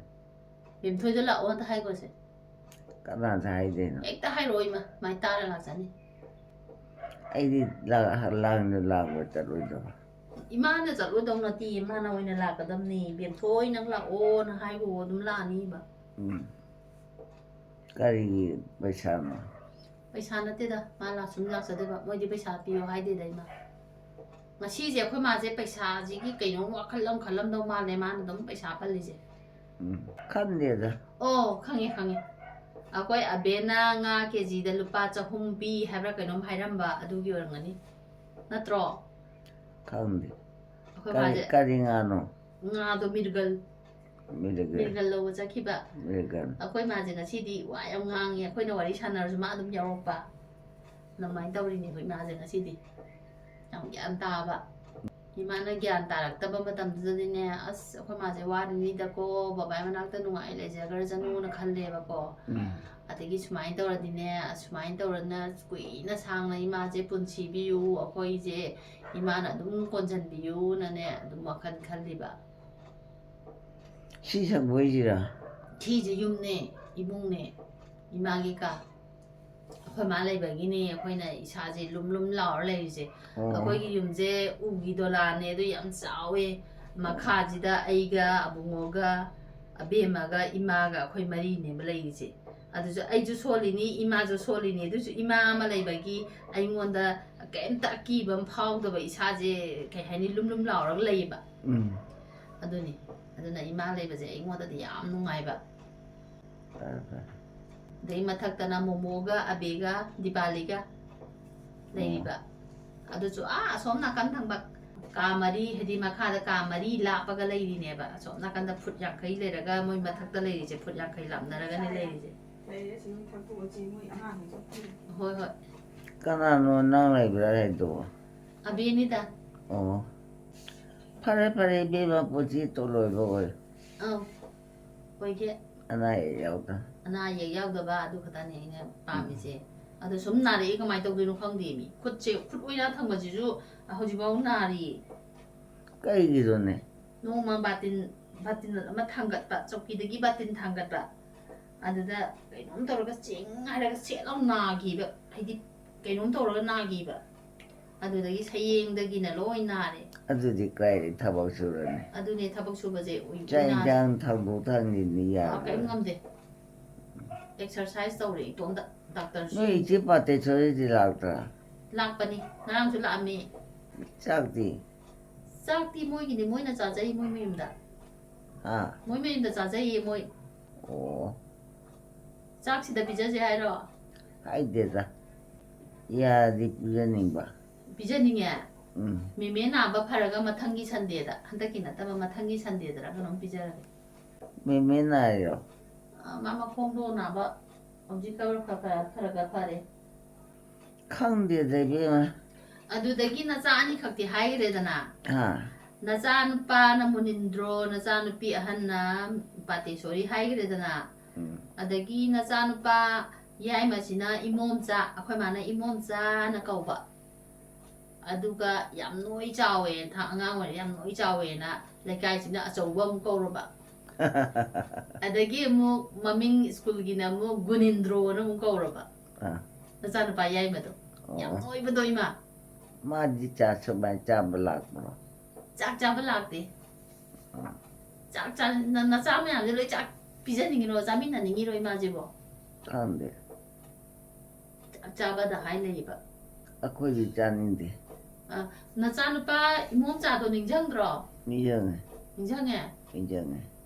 ꯕꯦꯝꯊꯣꯏꯗꯣ ꯂꯥꯛꯑꯣ ꯑꯝꯇ ꯍꯥꯏꯈꯣꯁꯦ꯫ ꯀꯅꯥꯗ ꯍꯥꯏꯗꯣꯏꯅꯣ? ꯍꯦꯛꯇ ꯍꯥꯏꯔꯛꯑꯣ ꯏꯃꯥ, ꯃꯥꯏ ꯇꯥꯔ ꯂꯥꯛꯆꯅꯤ꯫ ꯑꯩꯗꯤ ꯂꯥꯡꯗ ꯂꯥꯡꯕ ꯆꯠꯂꯣꯏꯗꯕ꯫ ꯏꯃꯥꯅ ꯆꯠꯂꯣꯏꯗꯧ ꯅꯠꯇꯦ, ꯏꯃꯥꯅ ꯑꯣꯏꯅ ꯂꯥꯛꯀꯗꯕꯅꯤ꯫ ꯕꯦꯝꯊꯣꯏ ꯅꯪ ꯂꯥꯛꯑꯣꯅ ꯍꯥꯏꯈꯣ, ꯑꯗꯨꯝ ꯂꯥꯛꯑꯅꯤꯕ꯫ ꯎꯝ꯫ ꯀꯔꯤꯒꯤ ꯄꯩꯁꯥꯅꯣ? ꯄꯩꯁꯥ ꯅꯠꯇꯦꯗ, ꯃꯥ ꯂꯥꯛ-, ꯁꯨꯝ ꯂꯥꯛꯆꯗꯣꯏꯕ꯫ ꯃꯣꯏꯗꯤ ꯄꯩꯁꯥ ꯄꯤꯌꯣ ꯍꯥꯏꯗꯦꯗ ꯏꯃꯥ꯫ ꯉꯁꯤꯁꯦ ꯑꯩꯈꯣꯏ ꯃꯥꯁꯦ ꯄꯩꯁꯥꯁꯤꯒꯤ ꯀꯩꯅꯣꯝ ꯋꯥꯈꯜ ꯑꯃ ꯈꯜꯂꯝꯗꯧ ꯃꯥꯜꯂꯦ, ꯃꯥꯅ ꯑꯗꯨꯝ ꯄꯩꯁꯥ ꯄꯜꯂꯤꯁꯦ꯫ ꯎꯝ, ꯈꯟꯗꯦꯗ꯫ ꯑꯣ, ꯈꯪꯉꯦ, ꯈꯪꯉꯦ꯫ ꯑꯩꯈꯣꯏ ꯑꯕꯦꯅ ꯉꯥ ꯀꯦꯖꯤꯗ ꯂꯨꯄꯥ ꯆꯍꯨꯝ ꯄꯤ ꯍꯥꯏꯕ꯭ꯔꯥ ꯀꯩꯅꯣꯝ ꯍꯥꯏꯔꯝꯕ, ꯑꯗꯨꯒꯤ ꯑꯣꯏꯔꯝꯒꯅꯤ꯫ ꯅꯠꯇ꯭ꯔꯣ? ꯈꯪꯗꯦ꯫ ꯑꯩꯈꯣꯏ ꯀꯔꯤ, ꯃꯥꯁꯦ ꯀꯔꯤ ꯉꯥꯅꯣ? ꯉꯥꯗꯣ ꯃꯤꯔꯒꯜ꯫ ꯃꯤꯔꯒꯜ꯫ ꯃꯤꯔꯒꯜ ꯂꯧꯕ ꯆꯠꯈꯤꯕ꯫ ꯃꯤꯔꯒꯜ꯫ ꯑꯩꯈꯣꯏ ꯃꯥꯁꯦ ꯉꯁꯤꯗꯤ ꯋꯥ ꯌꯥꯝ ꯉꯥꯡꯉꯦ, ꯑꯩꯈꯣꯏꯅ ꯋꯥꯔꯤ ꯁꯥꯟꯅꯔꯁꯨ ꯃꯥ ꯑꯗꯨꯝ ꯌꯥꯎꯔꯛꯄ꯫ ꯑꯗꯨꯃꯥꯏꯅ ꯇꯧꯔꯤꯅꯦ ꯑꯩꯈꯣꯏ ꯃꯥꯁꯦ ꯉꯁꯤꯗꯤ꯫ ꯌꯥꯝ ꯒ꯭ꯌꯥꯟ ꯇꯥꯕ꯫ ꯏꯃꯥꯅ ꯒ꯭ꯌꯥꯟ ꯇꯥꯔꯛꯇꯕ ꯃꯇꯝꯗꯨꯗꯗꯤꯅꯦ, "ꯑꯁ, ꯑꯩꯈꯣꯏ ꯃꯥꯁꯦ ꯋꯥꯔꯤꯅꯤꯗꯀꯣ, ꯕꯕꯥꯏ ꯃꯅꯥꯛꯇ ꯅꯨꯡꯉꯥꯏ ꯂꯩꯖꯈ꯭ꯔꯖꯅꯨꯅ" ꯈꯜꯂꯦꯕꯀꯣ꯫ ꯎꯝ꯫ ꯑꯗꯒꯤ ꯁꯨꯃꯥꯏꯅ ꯇꯧꯔꯗꯤꯅꯦ, ꯑꯁꯨꯃꯥꯏꯅ ꯇꯧꯔꯅ ꯀꯨꯏꯅ ꯁꯥꯡꯅ ꯏꯃꯥꯁꯦ ꯄꯨꯟꯁꯤꯕꯤꯌꯨ, ꯑꯩꯈꯣꯏꯁꯦ ꯏꯃꯥꯅ ꯑꯗꯨꯝ ꯀꯣꯟꯁꯤꯟꯕꯤꯌꯨꯅꯅꯦ, ꯑꯗꯨꯝ ꯋꯥꯈꯜ ꯈꯜꯂꯤꯕ꯫ ꯁꯤ ꯁꯪꯒꯣꯏꯁꯤꯔꯥ? ꯁꯤꯁꯦ ꯌꯨꯝꯅꯦ, ꯏꯃꯨꯡꯅꯦ, ꯏꯃꯥꯒꯤ ꯀꯥ꯫ ꯑꯩꯈꯣꯏ ꯃꯥ ꯂꯩꯕꯒꯤꯅꯦ ꯑꯩꯈꯣꯏꯅ ꯏꯁꯥꯁꯦ ꯂꯨꯝ ꯂꯨꯝ ꯂꯥꯎꯔ ꯂꯩꯔꯤꯁꯦ꯫ ꯑꯣ꯫ ꯑꯩꯈꯣꯏꯒꯤ ꯌꯨꯝꯁꯦ ꯎꯒꯤ ꯗꯣꯂꯥꯟꯅꯦ, ꯑꯗꯨ ꯌꯥꯝ ꯆꯥꯎꯋꯦ꯫ ꯃꯈꯥꯁꯤꯗ ꯑꯩꯒ, ꯑꯕꯨꯡꯉꯣꯒ, ꯑꯕꯦꯝꯃꯒ, ꯏꯃꯥꯒ ꯑꯩꯈꯣꯏ ꯃꯔꯤꯅꯦꯕ ꯂꯩꯔꯤꯁꯦ꯫ ꯑꯗꯨꯁꯨ ꯑꯩꯁꯨ ꯁꯣꯜꯂꯤꯅꯤ, ꯏꯃꯥꯁꯨ ꯁꯣꯜꯂꯤꯅꯤ꯫ ꯑꯗꯨꯁꯨ ꯏꯃꯥ ꯑꯃ ꯂꯩꯕꯒꯤ ꯑꯩꯉꯣꯟꯗ ꯀꯩꯝꯇ ꯑꯀꯤꯕ ꯑꯃ ꯐꯥꯎꯗꯕ, ꯏꯁꯥꯁꯦ ꯀꯩ ꯍꯥꯏꯅꯤ, ꯂꯨꯝ ꯂꯨꯝ ꯂꯥꯎꯔꯒ ꯂꯩꯌꯦꯕ꯫ ꯎꯝ꯫ ꯑꯗꯨꯅꯤ꯫ ꯑꯗꯨꯅ ꯏꯃꯥ ꯂꯩꯕꯁꯦ ꯑꯩꯉꯣꯟꯗꯗꯤ ꯌꯥꯝ ꯅꯨꯡꯉꯥꯏꯕ꯫ ꯐꯔꯦ, ꯐꯔꯦ꯫ ꯑꯗꯩ ꯃꯊꯛꯇꯅ ꯃꯣꯃꯣꯒ ꯑꯕꯦꯒ ꯗꯤꯄꯥꯂꯤꯒ ꯂꯩꯔꯤꯕ꯫ ꯑꯗꯨꯁꯨ ꯑꯥ ꯑꯁꯣꯝ ꯅꯥꯀꯟ ꯊꯪꯕ ꯀꯥ ꯃꯔꯤ, ꯍꯥꯏꯗꯤ ꯃꯈꯥꯗ ꯀꯥ ꯃꯔꯤ ꯂꯥꯞꯄꯒ ꯂꯩꯔꯤꯅꯦꯕ꯫ ꯑꯁꯣꯝ ꯅꯥꯀꯟꯗ ꯐꯨꯠ ꯌꯥꯡꯈꯩ ꯂꯩꯔꯒ ꯃꯣꯏ ꯃꯊꯛꯇ ꯂꯩꯔꯤꯁꯦ ꯐꯨꯠ ꯌꯥꯡꯈꯩ ꯂꯥꯞꯅꯔꯒꯅꯦ ꯂꯩꯔꯤꯁꯦ꯫ ꯂꯩꯔꯦ, ꯑꯁꯤ ꯑꯗꯨꯝ ꯊꯛꯇꯣꯛꯑꯁꯤ, ꯃꯣꯏ ꯑꯉꯥꯡꯈꯩꯁꯨ ꯄꯨꯔꯦ꯫ ꯍꯣꯏ, ꯍꯣꯏ꯫ ꯀꯅꯥꯅꯣ ꯅꯪ ꯂꯩꯕ꯭ꯔꯥ ꯍꯥꯏꯗꯨꯕꯣ? ꯑꯕꯦꯅꯤꯗ꯫ ꯑꯣ꯫ ꯐꯔꯦ, ꯐꯔꯦ, ꯏꯕꯦꯝꯃ, ꯄꯨꯟꯁꯤ ꯇꯣꯂꯣꯏꯕ ꯑꯣꯏ꯫ ꯑꯧ꯫ ꯑꯣꯏꯒꯦ꯫ ꯑꯅꯥ ꯑꯌꯦꯛ ꯌꯥꯎꯗ꯫ ꯑꯅꯥ ꯑꯌꯦꯛ ꯌꯥꯎꯗꯕ ꯑꯗꯨ ꯈꯛꯇꯅꯦ ꯑꯩꯅ ꯄꯥꯝꯃꯤꯁꯦ꯫ ꯎꯝ꯫ ꯑꯗꯣ ꯁꯨꯝ ꯅꯥꯔꯛꯑꯦ, ꯀꯃꯥꯏꯅ ꯇꯧꯗꯣꯏꯅꯣ ꯈꯪꯗꯦ ꯃꯤ꯫ ꯈꯨꯠꯁꯦ, ꯈꯨꯠ ꯑꯣꯏꯅ ꯊꯪꯕꯁꯤꯁꯨ ꯍꯧꯖꯤꯛꯐꯥꯎ ꯅꯥꯔꯤ꯫ ꯀꯩꯒꯤꯅꯣꯅꯦ? ꯅꯣꯡꯃ ꯕꯥꯇꯤꯟ, ꯕꯥꯇꯤꯟ ꯑꯃ ꯊꯥꯡꯒꯠꯄ, ꯆꯧꯀꯤꯗꯒꯤ ꯕꯥꯇꯤꯟ ꯊꯥꯡꯒꯠꯄ, ꯑꯗꯨꯗ ꯀꯩꯅꯣꯝ ꯇꯧꯔꯒ ꯆꯤꯡ ꯍꯥꯏꯔꯒ ꯁꯦꯠ ꯂꯥꯎ ꯅꯥꯈꯤꯕ, ꯍꯥꯏꯗꯤ ꯀꯩꯅꯣꯝ ꯇꯧꯔꯒ ꯅꯥꯈꯤꯕ꯫ ꯑꯗꯨꯗꯒꯤ ꯁꯌꯦꯡꯗꯒꯤꯅ ꯂꯣꯏ ꯅꯥꯔꯦ꯫ ꯑꯗꯨꯗꯤ ꯀꯥꯏꯗꯩ ꯊꯕꯛ ꯁꯨꯔꯅꯤ? ꯑꯗꯨꯅꯦ, ꯊꯕꯛ ꯁꯨꯕꯁꯦ ꯎꯏ-, ꯆꯥꯛ ꯎꯏ ꯅꯥꯔꯦ꯫ ꯏꯟꯁꯥꯡ ꯊꯥꯡꯗꯣꯛ ꯊꯥꯡꯖꯤꯟꯗꯤ ꯑꯥ, ꯌꯥꯔꯣꯏ꯫ ꯀꯔꯤꯝ ꯉꯝꯗꯦ꯫ ꯑꯦꯛꯁꯔꯁꯥꯏꯁ ꯇꯧꯔꯦ ꯏꯇꯣꯝꯗ, ꯗꯥꯛꯇꯔꯁꯨ꯫ ꯅꯣꯏ ꯏꯆꯦ ꯄꯥꯇꯦꯁꯣꯔꯤꯗꯤ ꯂꯥꯛꯇ꯭ꯔꯥ? ꯂꯥꯛꯄꯅꯤ, ꯉꯔꯥꯡꯁꯨ ꯂꯥꯛꯑꯝꯃꯤ꯫ ꯆꯥꯛꯇꯤ? ꯆꯥꯛꯇꯤ ꯃꯣꯏꯒꯤꯅꯤ, ꯃꯣꯏꯅ ꯆꯥꯖꯩ, ꯃꯣꯏ ꯃꯌꯨꯝꯗ꯫ ꯍꯥ? ꯃꯣꯏ ꯃꯌꯨꯝꯗ ꯆꯥꯖꯩꯌꯦ, ꯃꯣꯏ꯫ ꯑꯣ꯫ ꯆꯥꯛ ꯁꯤꯗ ꯄꯤꯖꯁꯦ ꯍꯥꯏꯔꯣ? ꯍꯥꯏꯗꯦꯗ꯫ ꯌꯥꯔꯗꯤ ꯄꯤꯖꯅꯤꯡꯕ꯫ ꯄꯤꯖꯅꯤꯡꯉꯦ? ꯎꯝ꯫ ꯃꯦꯃꯦ ꯅꯥꯕ ꯐꯔꯒ ꯃꯊꯪꯒꯤ ꯁꯟꯗꯦꯗ, ꯍꯟꯗꯛꯀꯤ ꯅꯠꯇꯕ ꯃꯊꯪꯒꯤ ꯁꯟꯗꯦꯗꯔ ꯀꯩꯅꯣꯝ ꯄꯤꯖꯔꯒꯦ꯫ ꯃꯦꯃꯦ ꯅꯥꯏꯔꯣ? ꯑ, ꯃꯥ ꯃꯈꯣꯡꯗꯣ ꯅꯥꯕ ꯍꯧꯖꯤꯛ ꯈꯔ, ꯈꯔ, ꯈꯔ, ꯈꯔ, ꯈꯔ ꯐꯔꯦ꯫ ꯈꯪꯗꯦꯗ ꯏꯕꯦꯝꯃ꯫ ꯑꯗꯨꯗꯒꯤ ꯅꯆꯥ ꯑꯅꯤꯈꯛꯇꯤ ꯍꯥꯏꯈ꯭ꯔꯦꯗꯅ꯫ ꯑꯥ ꯅꯆꯥ ꯅꯨꯄꯥꯅ ꯃꯨꯅꯤꯟꯗ꯭ꯔꯣ, ꯅꯆꯥ ꯅꯨꯄꯤ ꯑꯍꯟꯅ ꯄꯥꯇꯦꯁꯣꯔꯤ ꯍꯥꯏꯈ꯭ꯔꯦꯗꯅ꯫ ꯎꯝ ꯑꯗꯒꯤ ꯅꯆꯥ ꯅꯨꯄꯥ ꯌꯥꯏꯃꯁꯤꯅ ꯏꯃꯣꯝꯆꯥ, ꯑꯩꯈꯣꯏ ꯃꯥꯅ ꯏꯃꯣꯝꯆꯥꯅ ꯀꯧꯕ꯫ ꯑꯗꯨꯒ ꯌꯥꯝ ꯅꯣꯏ ꯆꯥꯎꯋꯦ, ꯊꯥ-, ꯑꯉꯥꯡ ꯑꯣꯏꯔꯤ ꯌꯥꯝ ꯅꯣꯏ ꯆꯥꯎꯋꯦꯅ ꯂꯩꯀꯥꯏꯁꯤꯅ ꯑꯆꯧꯕ ꯑꯃꯨꯛ ꯀꯧꯔꯕ꯫ ꯑꯗꯒꯤ ꯑꯃꯨꯛ ꯃꯃꯤꯡ ꯁ꯭ꯀꯨꯜꯒꯤꯅ ꯑꯃꯨꯛ ꯒꯨꯅꯤꯟꯗ꯭ꯔꯣꯅ ꯑꯃꯨꯛ ꯀꯧꯔꯕ꯫ ꯑꯥ ꯅꯆꯥꯅꯨꯄꯥ ꯌꯥꯏꯃꯗꯣ꯫ ꯌꯥꯝ ꯑꯣ ꯅꯣꯏꯕꯗꯣ ꯏꯃꯥ꯫ ꯃꯥꯗꯤ ꯆꯥ ꯁꯨꯃꯥꯏꯅ ꯆꯥꯕ ꯂꯥꯛꯄ꯭ꯔꯣ? ꯆꯥꯛ ꯆꯥꯕ ꯂꯥꯛꯇꯦ꯫ ꯆꯥꯛ ꯆꯥ-, ꯅ-, ꯅꯆꯥ ꯃꯌꯥꯝꯁꯦ ꯂꯣꯏ ꯆꯥꯛ ꯄꯤꯖꯅꯤꯡꯉꯤꯔꯣ, ꯆꯥꯃꯤꯟꯅꯅꯤꯡꯉꯤꯔꯣ ꯏꯃꯥꯁꯤꯕꯣ? ꯈꯪꯗꯦ꯫ ꯆꯥꯛ ꯆꯥꯕꯗ ꯍꯥꯏ ꯂꯩꯌꯦꯕ꯫ ꯑꯩꯈꯣꯏꯗꯤ ꯆꯥꯅꯤꯡꯗꯦ꯫ ꯑ, ꯅꯆꯥꯅꯨꯄꯥ ꯏꯃꯣꯝꯆꯥꯗꯣ ꯅꯤꯡꯁꯤꯡꯗ꯭ꯔꯣ? ꯅꯤꯡꯁꯤꯡꯉꯦ꯫ ꯅꯤꯡꯁꯤꯡꯉꯦ? ꯅꯤꯡꯁꯤꯡꯉꯦ꯫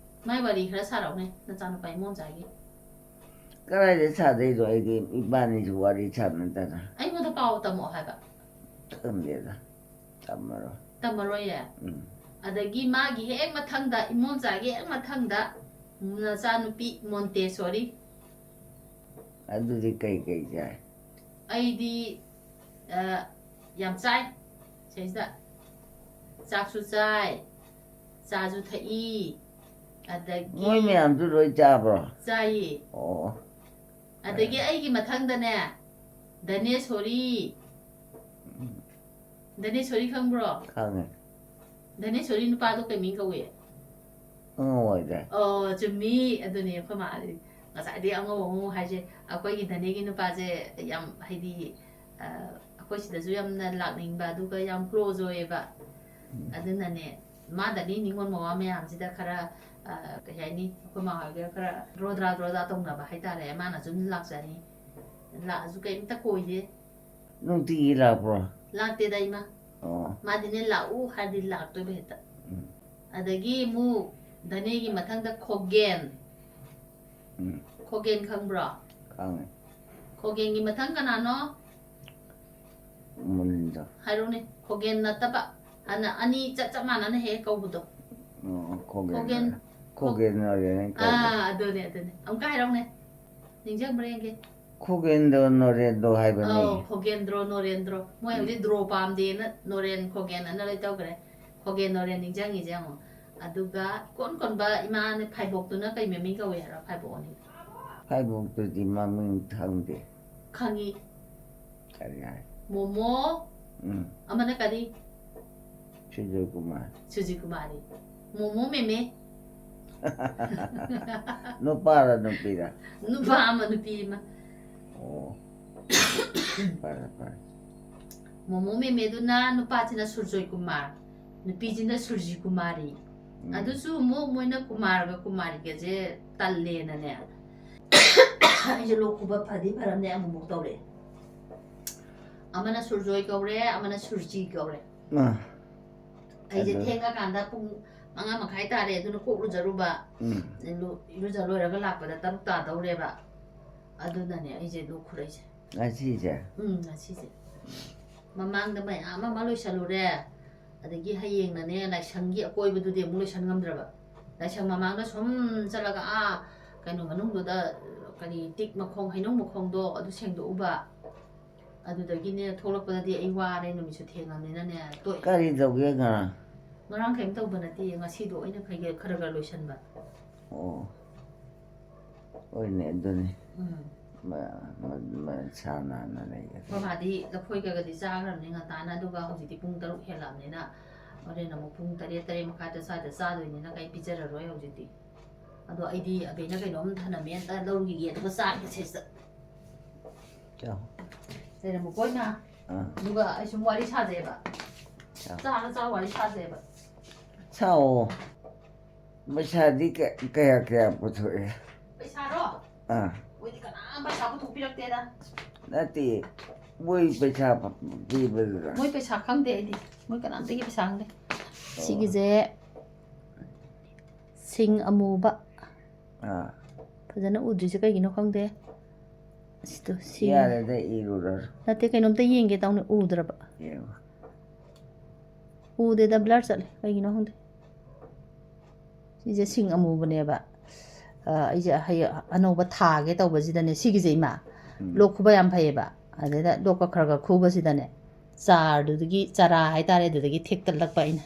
ꯃꯥꯏ ꯋꯥꯔꯤ ꯈꯔ ꯁꯥꯔꯛꯎꯅꯦ, ꯅꯆꯥꯅꯨꯄꯥ ꯏꯃꯣꯝꯆꯥꯒꯤ꯫ ꯀꯗꯥꯏꯗ ꯁꯥꯗꯣꯏꯅꯣ? ꯑꯩꯗꯤ ꯏꯕꯥꯅꯤꯁꯨ ꯋꯥꯔꯤ ꯁꯥꯟꯅꯗꯅ꯫ ꯑꯩꯉꯣꯟꯗ ꯄꯥꯎ ꯇꯝꯃꯛꯑꯣ ꯍꯥꯏꯕ꯫ ꯈꯪꯗꯦꯗ꯫ ꯇꯝꯃꯔꯣꯏ꯫ ꯇꯝꯃꯔꯣꯏꯌꯦ꯫ ꯎꯝ ꯑꯗꯒꯤ ꯃꯥꯒꯤ ꯍꯦꯛ ꯃꯊꯪꯗ, ꯏꯃꯣꯝꯆꯥꯒꯤ ꯍꯦꯛ ꯃꯊꯪꯗ ꯅꯆꯥꯅꯨꯄꯤ ꯃꯣꯟꯇꯦꯁꯣꯔꯤ꯫ ꯑꯗꯨꯗꯤ ꯀꯩ ꯀꯩ ꯆꯥꯏ? ꯑꯩꯗꯤ ꯑ, ꯌꯥꯝ ꯆꯥꯏ꯫ ꯁꯤꯁꯤꯗ ꯆꯥꯛꯁꯨ ꯆꯥꯏ, ꯆꯥꯁꯨ ꯊꯛꯏ, ꯑꯗꯒꯤ ꯃꯣꯏ ꯃꯌꯥꯝꯁꯨ ꯂꯣꯏ ꯆꯥꯕ꯭ꯔꯣ? ꯆꯥꯏꯌꯦ꯫ ꯑꯣ ꯑꯗꯒꯤ ꯑꯩꯒꯤ ꯃꯊꯪꯗꯅꯦ, ꯙꯅꯦꯁꯣꯔꯤ꯫ ꯙꯅꯦꯁꯣꯔꯤ ꯈꯪꯕ꯭ꯔꯣ? ꯈꯪꯉꯦ꯫ ꯙꯅꯦꯁꯣꯔꯤ ꯅꯨꯄꯥꯗꯣ ꯀꯩ ꯃꯤꯡ ꯀꯧꯏ? ꯑꯉꯧ ꯑꯣꯏꯗꯦ꯫ ꯑꯣ, ꯆꯨꯝꯃꯤ꯫ ꯑꯗꯨꯅꯦ ꯑꯩꯈꯣꯏ ꯃꯥ ꯉꯁꯥꯏꯗꯩ ꯑꯉꯧ ꯑꯉꯧ ꯍꯥꯏꯁꯦ꯫ ꯑꯩꯈꯣꯏꯒꯤ ꯙꯅꯦꯒꯤ ꯅꯨꯄꯥꯁꯦ ꯌꯥꯝ, ꯍꯥꯏꯗꯤ, ꯑ, ꯑꯩꯈꯣꯏ ꯁꯤꯗꯁꯨ ꯌꯥꯝꯅ ꯂꯥꯛꯅꯤꯡꯕ, ꯑꯗꯨꯒ ꯌꯥꯝ close ꯑꯣꯏꯌꯦꯕ꯫ ꯑꯗꯨꯅꯅꯦ, ꯃꯥꯗꯅꯤ ꯅꯤꯉꯣꯜ ꯃꯋꯥ ꯃꯌꯥꯝꯁꯤꯗ ꯈꯔ, ꯑ, ꯀꯩ ꯍꯥꯏꯅꯤ, ꯑꯩꯈꯣꯏ ꯃꯥ ꯍꯣꯏꯒ ꯈꯔ ꯗ꯭ꯔꯣꯗ꯭ꯔꯥ ꯗ꯭ꯔꯣꯗ꯭ꯔꯥ ꯇꯧꯅꯕ ꯍꯥꯏꯇꯥꯔꯦ꯫ ꯃꯥꯅꯁꯨ ꯑꯗꯨꯝ ꯂꯥꯛꯆꯅꯤ, ꯂꯥꯛꯑꯁꯨ ꯀꯩꯝꯇ ꯀꯣꯏꯗꯦ꯫ ꯅꯨꯡꯇꯤꯒꯤ ꯂꯥꯛꯄ꯭ꯔꯣ? ꯂꯥꯛꯇꯦꯗ ꯏꯃꯥ꯫ ꯑꯣ ꯃꯥꯗꯤꯅꯦ, ꯂꯥꯛꯎ ꯍꯥꯏꯔꯗꯤ ꯂꯥꯛꯇꯣꯏꯕ ꯍꯦꯛꯇ꯫ ꯎꯝ ꯑꯗꯒꯤ ꯑꯃꯨꯛ ꯙꯅꯦꯒꯤ ꯃꯊꯪꯗ ꯈꯣꯒꯦꯟ꯫ ꯎꯝ ꯈꯣꯒꯦꯟ ꯈꯪꯕ꯭ꯔꯣ? ꯈꯪꯉꯦ꯫ ꯈꯣꯒꯦꯟꯒꯤ ꯃꯊꯪ ꯀꯅꯥꯅꯣ? ꯃꯨꯅꯤꯟꯗꯣ꯫ ꯍꯥꯏꯔꯣꯅꯦ, ꯈꯣꯒꯦꯟ ꯅꯠꯇꯕ꯫ ꯑꯅ-, ꯑꯅꯤ ꯆꯞ ꯆꯞ ꯃꯥꯟꯅꯅ ꯍꯦꯛ ꯍꯦꯛ ꯀꯧꯕꯗꯣ꯫ ꯑꯣ, ꯈꯣꯒꯦꯟ꯫ ꯈꯣꯒꯦꯟ꯫ ꯈꯣꯒꯦꯟ ꯑꯣꯏꯔꯦꯅꯦ ꯀꯧꯕ꯫ ꯑꯥ, ꯑꯗꯨꯅꯦ, ꯑꯗꯨꯅꯦ꯫ ꯑꯃꯨꯛꯀ ꯍꯥꯏꯔꯛꯎꯅꯦ꯫ ꯅꯤꯡꯁꯤꯡꯕ꯭ꯔꯥ ꯌꯦꯡꯒꯦ꯫ ꯈꯣꯒꯦꯟꯗ꯭ꯔꯣ ꯅꯣꯔꯦꯟꯗ꯭ꯔꯣ ꯍꯥꯏꯕꯅꯤ꯫ ꯑꯧ, ꯈꯣꯒꯦꯟꯗ꯭ꯔꯣ ꯅꯣꯔꯦꯟꯗ꯭ꯔꯣ꯫ ꯃꯣꯏ ꯍꯧꯖꯤꯛ ꯗ꯭ꯔꯣ ꯄꯥꯝꯗꯦꯅ ꯅꯣꯔꯦꯟ ꯈꯣꯒꯦꯟ ꯑꯅ ꯂꯣꯏ ꯇꯧꯈ꯭ꯔꯦ꯫ ꯈꯣꯒꯦꯟ ꯅꯣꯔꯦꯟ ꯅꯤꯡꯁꯤꯡꯉꯤꯁꯦ ꯌꯦꯡꯉꯣ꯫ ꯑꯗꯨꯒ ꯏꯀꯣꯟ ꯀꯣꯟꯕ ꯏꯃꯥꯅ ꯐꯥꯏꯕꯣꯛꯇꯨꯅ ꯀꯩ ꯃꯃꯤꯡ ꯀꯧꯏ ꯍꯥꯏꯔꯣ? ꯐꯥꯏꯕꯣꯛ ꯑꯅꯤ꯫ ꯐꯥꯏꯕꯣꯛꯇꯨꯗꯤ ꯃꯃꯤꯡ ꯈꯪꯗꯦ꯫ ꯈꯪꯉꯤ꯫ ꯀꯔꯤ ꯍꯥꯏ? ꯃꯣꯃꯣ꯫ ꯎꯝ꯫ ꯑꯃꯅ ꯀꯔꯤ? ꯁꯨꯖꯣꯏ ꯀꯨꯃꯥꯔ꯫ ꯁꯨꯖꯤ ꯀꯨꯃꯥꯔꯤ꯫ ꯃꯣꯃꯣ ꯃꯦꯃꯦ꯫ ꯅꯨꯄꯥꯔ ꯅꯨꯄꯤꯔ? ꯅꯨꯄꯥ ꯑꯃ ꯅꯨꯄꯤ ꯑꯃ꯫ ꯑꯣ꯫ ꯐꯔꯦ ꯐꯔꯦ꯫ ꯃꯣꯃꯣ ꯃꯦꯃꯦꯗꯨꯅ ꯅꯨꯄꯥꯁꯤꯅ ꯁꯨꯔꯖꯣꯏ ꯀꯨꯃꯥꯔ, ꯅꯨꯄꯤꯁꯤꯅ ꯁꯨꯔꯖꯤ ꯀꯨꯃꯥꯔꯤ꯫ ꯎꯝ꯫ ꯑꯗꯨꯁꯨ ꯑꯃꯨꯛ ꯃꯣꯏꯅ ꯀꯨꯃꯥꯔꯒ ꯀꯨꯃꯥꯔꯤꯒꯁꯦ ꯇꯜꯂꯦꯅꯅꯦ꯫ ꯑꯩꯁꯦ ꯂꯣꯛ ꯈꯨꯕ ꯐꯗꯤ ꯐꯔꯝꯅꯦ, ꯑꯃꯨꯛꯃꯨꯛ ꯇꯧꯔꯛꯑꯦ꯫ ꯑꯃꯅ ꯁꯨꯔꯖꯣꯏ ꯀꯧꯔꯦ, ꯑꯃꯅ ꯁꯨꯔꯖꯤ ꯀꯧꯔꯦ꯫ ꯑꯥ꯫ ꯑꯩꯁꯦ ꯑꯗꯨ ꯊꯦꯡꯉꯀꯥꯟꯗ ꯄꯨꯡ ꯃꯉꯥ ꯃꯈꯥꯏ ꯇꯥꯔꯦ, ꯑꯗꯨꯅ ꯀꯣꯛ ꯂꯨꯖꯔꯨꯕ꯫ ꯎꯝ꯫ ꯏꯔꯨ-, ꯏꯔꯨꯖ ꯂꯣꯏꯔꯒ ꯂꯥꯛꯄꯗ ꯇꯔꯨꯛ ꯇꯥꯗꯧꯔꯦꯕ꯫ ꯑꯗꯨꯅꯅꯦ ꯑꯩꯁꯦ ꯂꯣꯛ ꯈꯨꯔꯛꯏꯁꯦ꯫ ꯉꯁꯤꯁꯦ꯫ ꯎꯝ, ꯉꯁꯤꯁꯦ꯫ ꯃꯃꯥꯡꯗ ꯃꯌꯥꯝ ꯑꯃ ꯂꯣꯏꯁꯜꯂꯨꯔꯦ, ꯑꯗꯒꯤ ꯍꯌꯦꯡꯅꯅꯦ ꯂꯥꯏꯁꯪꯒꯤ ꯑꯀꯣꯏꯕꯗꯨꯗꯤ ꯑꯃꯨꯛ ꯂꯣꯏꯁꯟ ꯉꯝꯗ꯭ꯔꯕ꯫ ꯂꯥꯏꯁꯪ ꯃꯃꯥꯡꯗ ꯁꯨꯝ ꯆꯠꯂꯒ ꯑꯥ ꯀꯩꯅꯣ ꯃꯅꯨꯡꯗꯨꯗ ꯀꯔꯤ ꯇꯤꯛ ꯃꯈꯣꯡ, ꯍꯩꯅꯧ ꯃꯈꯣꯡꯗꯣ ꯑꯗꯨ ꯁꯦꯡꯗꯣꯛꯎꯕ꯫ ꯑꯗꯨꯗꯒꯤꯅꯦ ꯊꯣꯛꯂꯛꯄꯗꯗꯤ ꯑꯩ ꯋꯥꯔꯦ, ꯅꯨꯃꯤꯠꯁꯨ ꯊꯦꯡꯉꯕꯅꯤꯅꯅꯦ ꯇꯣꯛꯑꯦ꯫ ꯀꯔꯤ ꯇꯧꯒꯦ ꯉꯔꯥꯡ? ꯉꯔꯥꯡ ꯀꯔꯤꯝ ꯇꯧꯕ ꯅꯠꯇꯦ, ꯉꯁꯤꯗꯣ ꯑꯩꯅ ꯈꯔ ꯈꯔ ꯈꯔ ꯂꯣꯏꯁꯟꯕ꯫ ꯑꯣ꯫ ꯍꯣꯏꯅꯦ, ꯑꯗꯨꯅꯤ꯫ ꯎꯝ꯫ ꯃ-, ꯃ-, ꯃꯁꯥ ꯅꯥꯟꯅ ꯂꯩꯒꯗꯕ꯫ ꯕꯕꯥꯗꯤ ꯂꯐꯣꯏ ꯀꯩꯀꯥꯗꯤ ꯆꯥꯈ꯭ꯔꯕꯅꯤ ꯉꯟꯇꯥꯅ, ꯑꯗꯨꯒ ꯍꯧꯖꯤꯛꯇꯤ ꯄꯨꯡ ꯇꯔꯨꯛ ꯍꯦꯜꯂꯛꯑꯕꯅꯤꯅ ꯍꯣꯔꯦꯟ ꯑꯃꯨꯛ ꯄꯨꯡ ꯇꯔꯦꯠ, ꯇꯔꯦꯠ ꯃꯈꯥꯏꯗ ꯁ꯭ꯋꯥꯏꯗ ꯆꯥꯗꯣꯏꯅꯤꯅ ꯀꯩ ꯄꯤꯖꯔꯔꯣꯏ ꯍꯧꯖꯤꯛꯇꯤ꯫ ꯑꯗꯣ ꯑꯩꯗꯤ ꯑꯕꯦꯅ ꯀꯩꯅꯣꯝ ꯊꯅꯝꯃꯦ, ꯑꯝꯇ ꯂꯧꯔꯨꯈꯤꯒꯦ, ꯑꯗꯨꯒ ꯆꯥꯒꯦ ꯁꯤꯁꯤꯗ꯫ ꯆꯥꯎ꯫ ꯂꯩꯔꯝꯃꯨꯀꯣ, ꯏꯃꯥ꯫ ꯑꯥ꯫ ꯑꯗꯨꯒ ꯑꯩ ꯁꯨꯝ ꯋꯥꯔꯤ ꯁꯥꯖꯩꯕ꯫ ꯆꯥꯎ꯫ ꯆꯥꯔ ꯆꯥꯔ ꯋꯥꯔꯤ ꯁꯥꯖꯩꯕ꯫ ꯁꯥꯎꯑꯣ꯫ ꯄꯩꯁꯥꯗꯤ ꯀ-, ꯀꯌꯥ ꯀꯌꯥ ꯄꯨꯊꯣꯛꯑꯦ? ꯄꯩꯁꯥꯔꯣ? ꯑꯥ꯫ ꯃꯣꯏꯗꯤ ꯀꯅꯥꯝ ꯄꯩꯁꯥ ꯄꯨꯊꯣꯛꯄꯤꯔꯛꯇꯦꯗ꯫ ꯅꯠꯇꯦ, ꯃꯣꯏ ꯄꯩꯁꯥ ꯄ-, ꯄꯤꯕꯗꯨꯗ꯫ ꯃꯣꯏ ꯄꯩꯁꯥ ꯈꯪꯗꯦ ꯑꯩꯗꯤ꯫ ꯃꯣꯏ ꯀꯅꯥꯝꯇꯒꯤ ꯄꯩꯁꯥ ꯈꯪꯗꯦ꯫ ꯑꯣ꯫ ꯁꯤꯒꯤꯁꯦ ꯁꯤꯡ ꯑꯃꯨꯕ꯫ ꯑꯥ꯫ ꯐꯖꯅ ꯎꯗ꯭ꯔꯤꯁꯦ ꯀꯩꯒꯤꯅꯣ ꯈꯪꯗꯦ꯫ ꯑꯁꯤꯗꯣ ꯁꯤ ꯌꯥꯔꯦꯗ, ꯏꯔꯨꯔꯣ꯫ ꯅꯠꯇꯦ, ꯀꯩꯅꯣꯝꯇ ꯌꯦꯡꯒꯦ ꯇꯧꯅꯤ, ꯎꯗ꯭ꯔꯕ꯫ ꯌꯦꯡꯉꯣ꯫ ꯎꯗꯦꯗ, blur ꯆꯠꯂꯦ, ꯀꯩꯒꯤꯅꯣ ꯈꯪꯗꯦ꯫ ꯁꯤꯁꯦ ꯁꯤꯡ ꯑꯃꯨꯕꯅꯦꯕ꯫ ꯑ, ꯑꯩꯁꯦ ꯍꯌꯦꯡ ꯑꯅꯧꯕ ꯊꯥꯒꯦ ꯇꯧꯕꯁꯤꯗꯅꯦ, ꯁꯤꯒꯤꯁꯦ ꯏꯃꯥ, ꯎꯝ꯫ ꯂꯣꯛ ꯈꯨꯕ ꯌꯥꯝ ꯐꯩꯌꯦꯕ꯫ ꯑꯗꯩꯗ ꯂꯣꯛꯀ ꯈꯔ ꯈꯔ ꯈꯨꯕꯁꯤꯗꯅꯦ, ꯆꯥꯔꯗꯨꯗꯒꯤ, ꯆꯔꯥ ꯍꯥꯏꯇꯥꯔꯦ, ꯑꯗꯨꯗꯒꯤ ꯊꯦꯛꯇꯠꯂꯛꯄ ꯑꯩꯅ꯫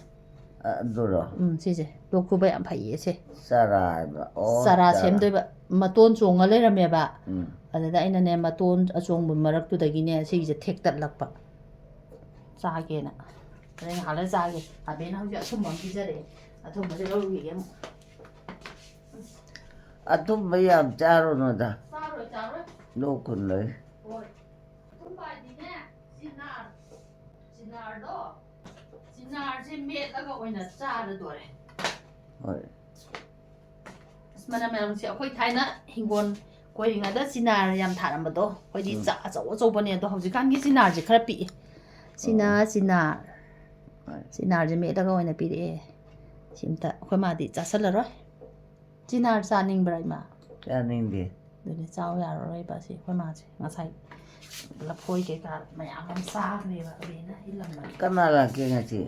ꯑ, ꯑꯗꯨꯔꯣ? ꯎꯝ, ꯁꯤꯁꯦ ꯂꯣꯛ ꯈꯨꯕ ꯌꯥꯝ ꯐꯩꯌꯦ ꯁꯦ꯫ ꯆꯔꯥ ꯍꯥꯏꯕ? ꯑꯣ, ꯆꯔꯥ ꯆꯔꯥ꯫ ꯁꯦꯝꯗꯣꯏꯕ꯫ ꯃꯇꯣꯟ ꯆꯣꯡꯉ ꯂꯩꯔꯝꯃꯦꯕ꯫ ꯎꯝ꯫ ꯑꯗꯨꯗ ꯑꯩꯅꯅꯦ, ꯃꯇꯣꯟ ꯑꯆꯣꯡꯕ ꯃꯔꯛꯇꯨꯗꯒꯤꯅꯦ, ꯁꯤꯒꯤꯁꯦ ꯊꯦꯛꯇꯠꯂꯛꯄ꯫ ꯆꯥꯒꯦꯅ꯫ ꯑꯗꯩ ꯉꯥꯏꯍꯥꯛ ꯂꯩꯔ ꯆꯥꯒꯦ꯫ ꯑꯕꯦꯅ ꯍꯧꯖꯤꯛ ꯑꯊꯨꯝꯕ ꯑꯃ ꯄꯤꯖꯔꯛꯑꯦ꯫ ꯑꯊꯨꯝꯕꯁꯦ ꯂꯧꯔꯨꯈꯤꯒꯦ ꯑꯃꯨꯛ꯫ ꯑꯊꯨꯝꯕ ꯌꯥꯝ ꯆꯥꯔꯨꯅꯨꯗ꯫ ꯆꯥꯔꯣꯏ, ꯆꯥꯔꯣꯏ꯫ ꯂꯣꯛ ꯈꯨꯟ ꯂꯩ꯫ ꯍꯣꯏ꯫ ꯑꯊꯨꯝꯕ ꯍꯥꯏꯗꯤꯅꯦ, ꯆꯤꯅꯥꯔ, ꯆꯤꯅꯥꯔꯗꯣ, ꯆꯤꯅꯥꯔꯁꯦ ꯃꯦꯠꯂꯒ ꯑꯣꯏꯅ ꯆꯥꯔꯗꯣꯔꯦ꯫ ꯍꯣꯏ꯫ ꯑꯁ, ꯃꯅꯝ ꯃꯅꯝꯁꯦ ꯑꯩꯈꯣꯏ ꯊꯥꯏꯅ ꯍꯤꯡꯒꯣꯜ ꯀꯣꯏꯔꯤꯉꯩꯗ ꯆꯤꯅꯥꯔ ꯌꯥꯝ ꯊꯥꯔꯝꯕꯗꯣ, ꯑꯩꯈꯣꯏꯗꯤ ꯎꯝ꯫ ꯆꯥ-, ꯑꯆꯧ ꯑꯆꯧꯕꯅꯦ, ꯑꯗꯣ ꯍꯧꯖꯤꯛꯀꯥꯟꯒꯤ ꯆꯤꯅꯥꯔꯁꯦ ꯈꯔ ꯄꯤꯛꯑꯦ꯫ ꯆꯤꯅꯥ-, ꯑꯣ꯫ ꯆꯤꯅꯥꯔ꯫ ꯍꯣꯏ꯫ ꯆꯤꯅꯥꯔꯁꯦ ꯃꯦꯠꯂꯒ ꯑꯣꯏꯅ ꯄꯤꯔꯛꯑꯦ꯫ ꯁꯤ ꯑꯝꯇ ꯑꯩꯈꯣꯏ ꯃꯥꯗꯤ ꯆꯥꯁꯜꯂꯔꯣꯏ꯫ ꯆꯤꯅꯥꯔ ꯆꯥꯅꯤꯡꯕ꯭ꯔꯥ, ꯏꯃꯥ? ꯆꯥꯅꯤꯡꯗꯦ꯫ ꯑꯗꯨꯅꯦ, ꯆꯥꯎ ꯌꯥꯔꯔꯣꯏꯕ ꯁꯤ ꯑꯩꯈꯣꯏ ꯃꯥꯁꯦ꯫ ꯉꯁꯥꯏ ꯂꯐꯣꯏ ꯀꯩꯀꯥ ꯃꯌꯥꯝ ꯑꯃ ꯆꯥꯈ꯭ꯔꯦꯕ, ꯑꯕꯦꯅ ꯏꯜꯂꯝꯕꯅꯦ꯫ ꯀꯅꯥ ꯂꯥꯛꯀꯦ ꯉꯁꯤ?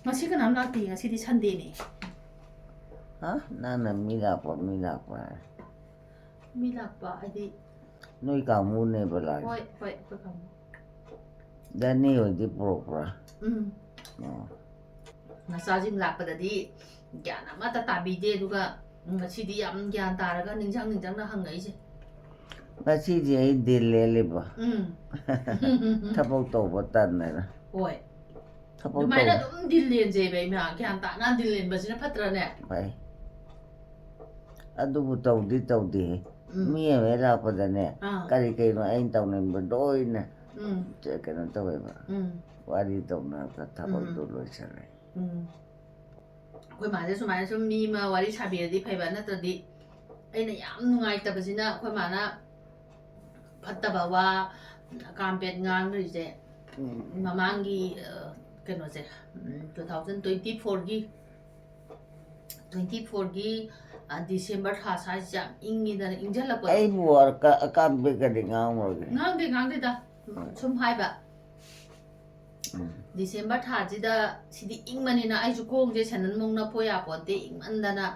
ꯉꯁꯤ ꯀꯅꯥꯝ ꯂꯥꯛꯇꯦ, ꯉꯁꯤꯗꯤ ꯁꯟꯗꯦꯅꯦ꯫ ꯍꯥ? ꯅꯪꯅ ꯃꯤ ꯂꯥꯛꯄ, ꯃꯤ ꯂꯥꯛꯄ ꯍꯥꯏ꯫ ꯃꯤ ꯂꯥꯛꯄ ꯍꯥꯏꯗꯤ? ꯅꯣꯏ ꯀꯥꯡꯕꯨꯅꯦꯕ ꯂꯥꯛꯏꯁꯦ? ꯍꯣꯏ, ꯍꯣꯏ, ꯑꯩꯈꯣꯏ ꯀꯥꯡꯕꯨ꯫ ꯗꯅꯤ ꯍꯣꯏꯗꯤ ꯄꯨꯔꯛꯄ꯭ꯔꯥ? ꯎꯝ꯫ ꯑꯣ꯫ ꯅꯆꯥꯁꯤꯡ ꯂꯥꯛꯄꯗꯗꯤ ꯒ꯭ꯌꯥꯟ ꯑꯃꯠꯇ ꯇꯥꯕꯤꯗꯦ, ꯑꯗꯨꯒ ꯉꯁꯤꯗꯤ ꯌꯥꯝ ꯒ꯭ꯌꯥꯟ ꯇꯥꯔꯒ ꯅꯤꯡꯁꯤꯡ ꯅꯤꯡꯁꯤꯡꯅ ꯍꯪꯉꯛꯏꯁꯦ꯫ ꯉꯁꯤꯗꯤ ꯑꯩ ꯗꯤꯜ ꯂꯦꯜꯂꯤꯕ꯫ ꯎꯝ꯫ ꯊꯕꯛ ꯇꯧꯕ ꯇꯟꯗꯅ꯫ ꯍꯣꯏ꯫ ꯊꯕꯛ ꯑꯗꯨꯃꯥꯏꯅ ꯇꯧ- ꯑꯗꯨꯝ ꯗꯤꯜ ꯂꯦꯟꯖꯩꯕ ꯏꯃꯥ, ꯒ꯭ꯌꯥꯟ ꯇꯥꯅ ꯗꯤꯜ ꯂꯦꯟꯕꯁꯤꯅ ꯐꯠꯇ꯭ꯔꯅꯦ? ꯐꯩ꯫ ꯑꯗꯨꯕꯨ ꯇꯧꯗꯤ ꯇꯧꯗꯦꯍꯦ꯫ ꯎꯝ꯫ ꯃꯤ ꯑꯃ ꯍꯦꯛ ꯂꯥꯛꯄꯗꯅꯦ, ꯑꯥ꯫ ꯀꯔꯤ ꯀꯩꯅꯣ ꯑꯩꯅ ꯇꯧꯅꯤꯡꯕ ꯂꯣꯏꯅ ꯎꯝ꯫ ꯀꯩꯅꯣ ꯇꯧꯋꯦꯕ꯫ ꯎꯝ꯫ ꯋꯥꯔꯤ ꯇꯧꯅꯔꯒ ꯊꯕꯛꯇꯣ ꯎꯝ꯫ ꯂꯣꯏꯁꯜꯂꯦ꯫ ꯎꯝ꯫ ꯑꯩꯈꯣꯏ ꯃꯥꯁꯦ ꯁꯨꯃꯥꯏꯅ ꯁꯨꯝ ꯃꯤ ꯑꯃ ꯋꯥꯔꯤ ꯁꯥꯕꯤꯔꯗꯤ ꯐꯩꯕ, ꯅꯠꯇ꯭ꯔꯗꯤ ꯑꯩꯅ ꯌꯥꯝ ꯅꯨꯡꯉꯥꯏꯇꯕꯁꯤꯅ ꯑꯩꯈꯣꯏ ꯃꯥꯅ ꯐꯠꯇꯕ ꯋꯥ ꯑꯀꯥꯝꯄꯦꯠ ꯉꯥꯡꯗꯣꯏꯁꯦ꯫ ꯎꯝ꯫ ꯃꯃꯥꯡꯒꯤ, ꯑ, ꯀꯩꯅꯣꯁꯦ, ꯎꯝ, two thousand twenty fourꯒꯤ, twenty fourꯒꯤ, ꯑ, December ꯊꯥ ꯁ꯭ꯋꯥꯏꯁꯦ ꯌꯥꯝ ꯏꯪꯉꯤꯗꯅ, ꯏꯪꯁꯤꯜꯂꯛꯄꯗꯣ꯫ ꯑꯩꯕꯨ ꯑꯀꯥꯝꯄꯦꯠꯀꯗꯤ ꯉꯥꯡꯉꯨꯔꯒꯦ꯫ ꯉꯥꯡꯗꯦ, ꯉꯥꯡꯗꯦꯗ꯫ ꯎꯝ꯫ ꯁꯨꯝ ꯍꯥꯏꯕ꯫ ꯎꯝ꯫ December ꯊꯥꯁꯤꯗ ꯁꯤꯗꯤ ꯏꯪꯕꯅꯤꯅ ꯑꯩꯁꯨ ꯈꯣꯡꯁꯦ ꯁꯦꯟꯗꯟ ꯃꯣꯡ ꯅꯞꯄꯣ ꯌꯥꯄꯣꯟꯇꯦ, ꯏꯪꯃꯟꯗꯅ꯫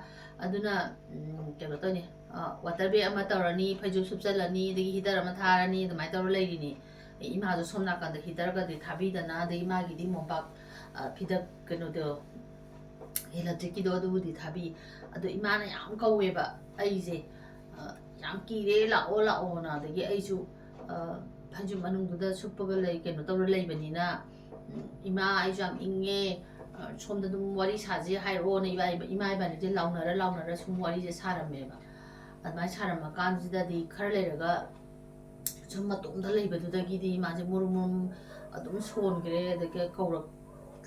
ꯑꯗꯨꯅ, ꯎꯝ, ꯀꯩꯅꯣ ꯇꯧꯅꯤ, ꯑ, ꯋꯥꯇꯔ ꯕꯦꯒ ꯑꯃ ꯇꯧꯔꯅꯤ, ꯐꯩꯖꯨꯞ ꯁꯨꯞꯆꯜꯂꯅꯤ, ꯑꯗꯒꯤ ꯍꯤꯇꯔ ꯑꯃ ꯊꯥꯔꯅꯤ, ꯑꯗꯨꯃꯥꯏꯅ ꯇꯧꯔ ꯂꯩꯔꯤꯅꯤ꯫ ꯑꯦ, ꯏꯃꯥꯁꯨ ꯁꯣꯝ ꯅꯥꯀꯟꯗ ꯍꯤꯇꯔꯒꯗꯤ ꯊꯥꯕꯤꯗꯅ, ꯑꯗꯩ ꯏꯃꯥꯒꯤꯗꯤ ꯃꯣꯝꯄꯥꯛ, ꯑ, ꯐꯤꯗꯛ, ꯀꯩꯅꯣꯗꯣ, ꯏꯂꯦꯛꯇ꯭ꯔꯤꯛꯀꯤꯗꯣ, ꯑꯗꯨꯕꯨꯗꯤ ꯊꯥꯕꯤ꯫ ꯑꯗꯣ ꯏꯃꯥꯅ ꯌꯥꯝ ꯀꯧꯋꯦꯕ ꯑꯩꯁꯦ, ꯑ, "ꯌꯥꯝ ꯀꯤꯔꯦ, ꯂꯥꯛꯑꯣ, ꯂꯥꯛꯑꯣꯅ"꯫ ꯑꯗꯒꯤ ꯑꯩꯁꯨ, ꯑ, ꯐꯩꯖꯨꯞ ꯃꯅꯨꯡꯗꯨꯗ ꯁꯨꯞꯄꯒ ꯂꯩ, ꯀꯩꯅꯣ ꯇꯧꯔ ꯂꯩꯕꯅꯤꯅ, ꯎꯝ, "ꯏꯃꯥ, ꯑꯩꯁꯨ ꯌꯥꯝ ꯏꯪꯉꯦ, ꯑ, ꯁꯣꯝꯗ ꯑꯗꯨꯝ ꯋꯥꯔꯤ ꯁꯥꯁꯦ ꯍꯥꯏꯔꯛꯑꯣꯅ" ꯏꯕꯥ-, ꯏꯃꯥ ꯏꯕꯥꯅꯤꯁꯦ ꯂꯥꯎꯅꯔ ꯂꯥꯎꯅꯔ ꯁꯨꯝ ꯋꯥꯔꯤꯁꯦ ꯁꯥꯔꯝꯃꯦꯕ꯫ ꯑꯗꯨꯃꯥꯏꯅ ꯁꯥꯔꯝꯃꯀꯥꯟꯁꯤꯗꯗꯤ ꯈꯔ ꯂꯩꯔꯒ ꯁꯨꯝ ꯃꯇꯣꯝꯇ ꯂꯩꯕꯗꯨꯗꯒꯤꯗꯤ ꯃꯥꯁꯦ ꯃꯨꯔꯨꯝ ꯃꯨꯔꯨꯝ ꯑꯗꯨꯝ ꯁꯣꯟꯈ꯭ꯔꯦ꯫ ꯑꯗꯒꯤ ꯀꯧꯔꯛ-,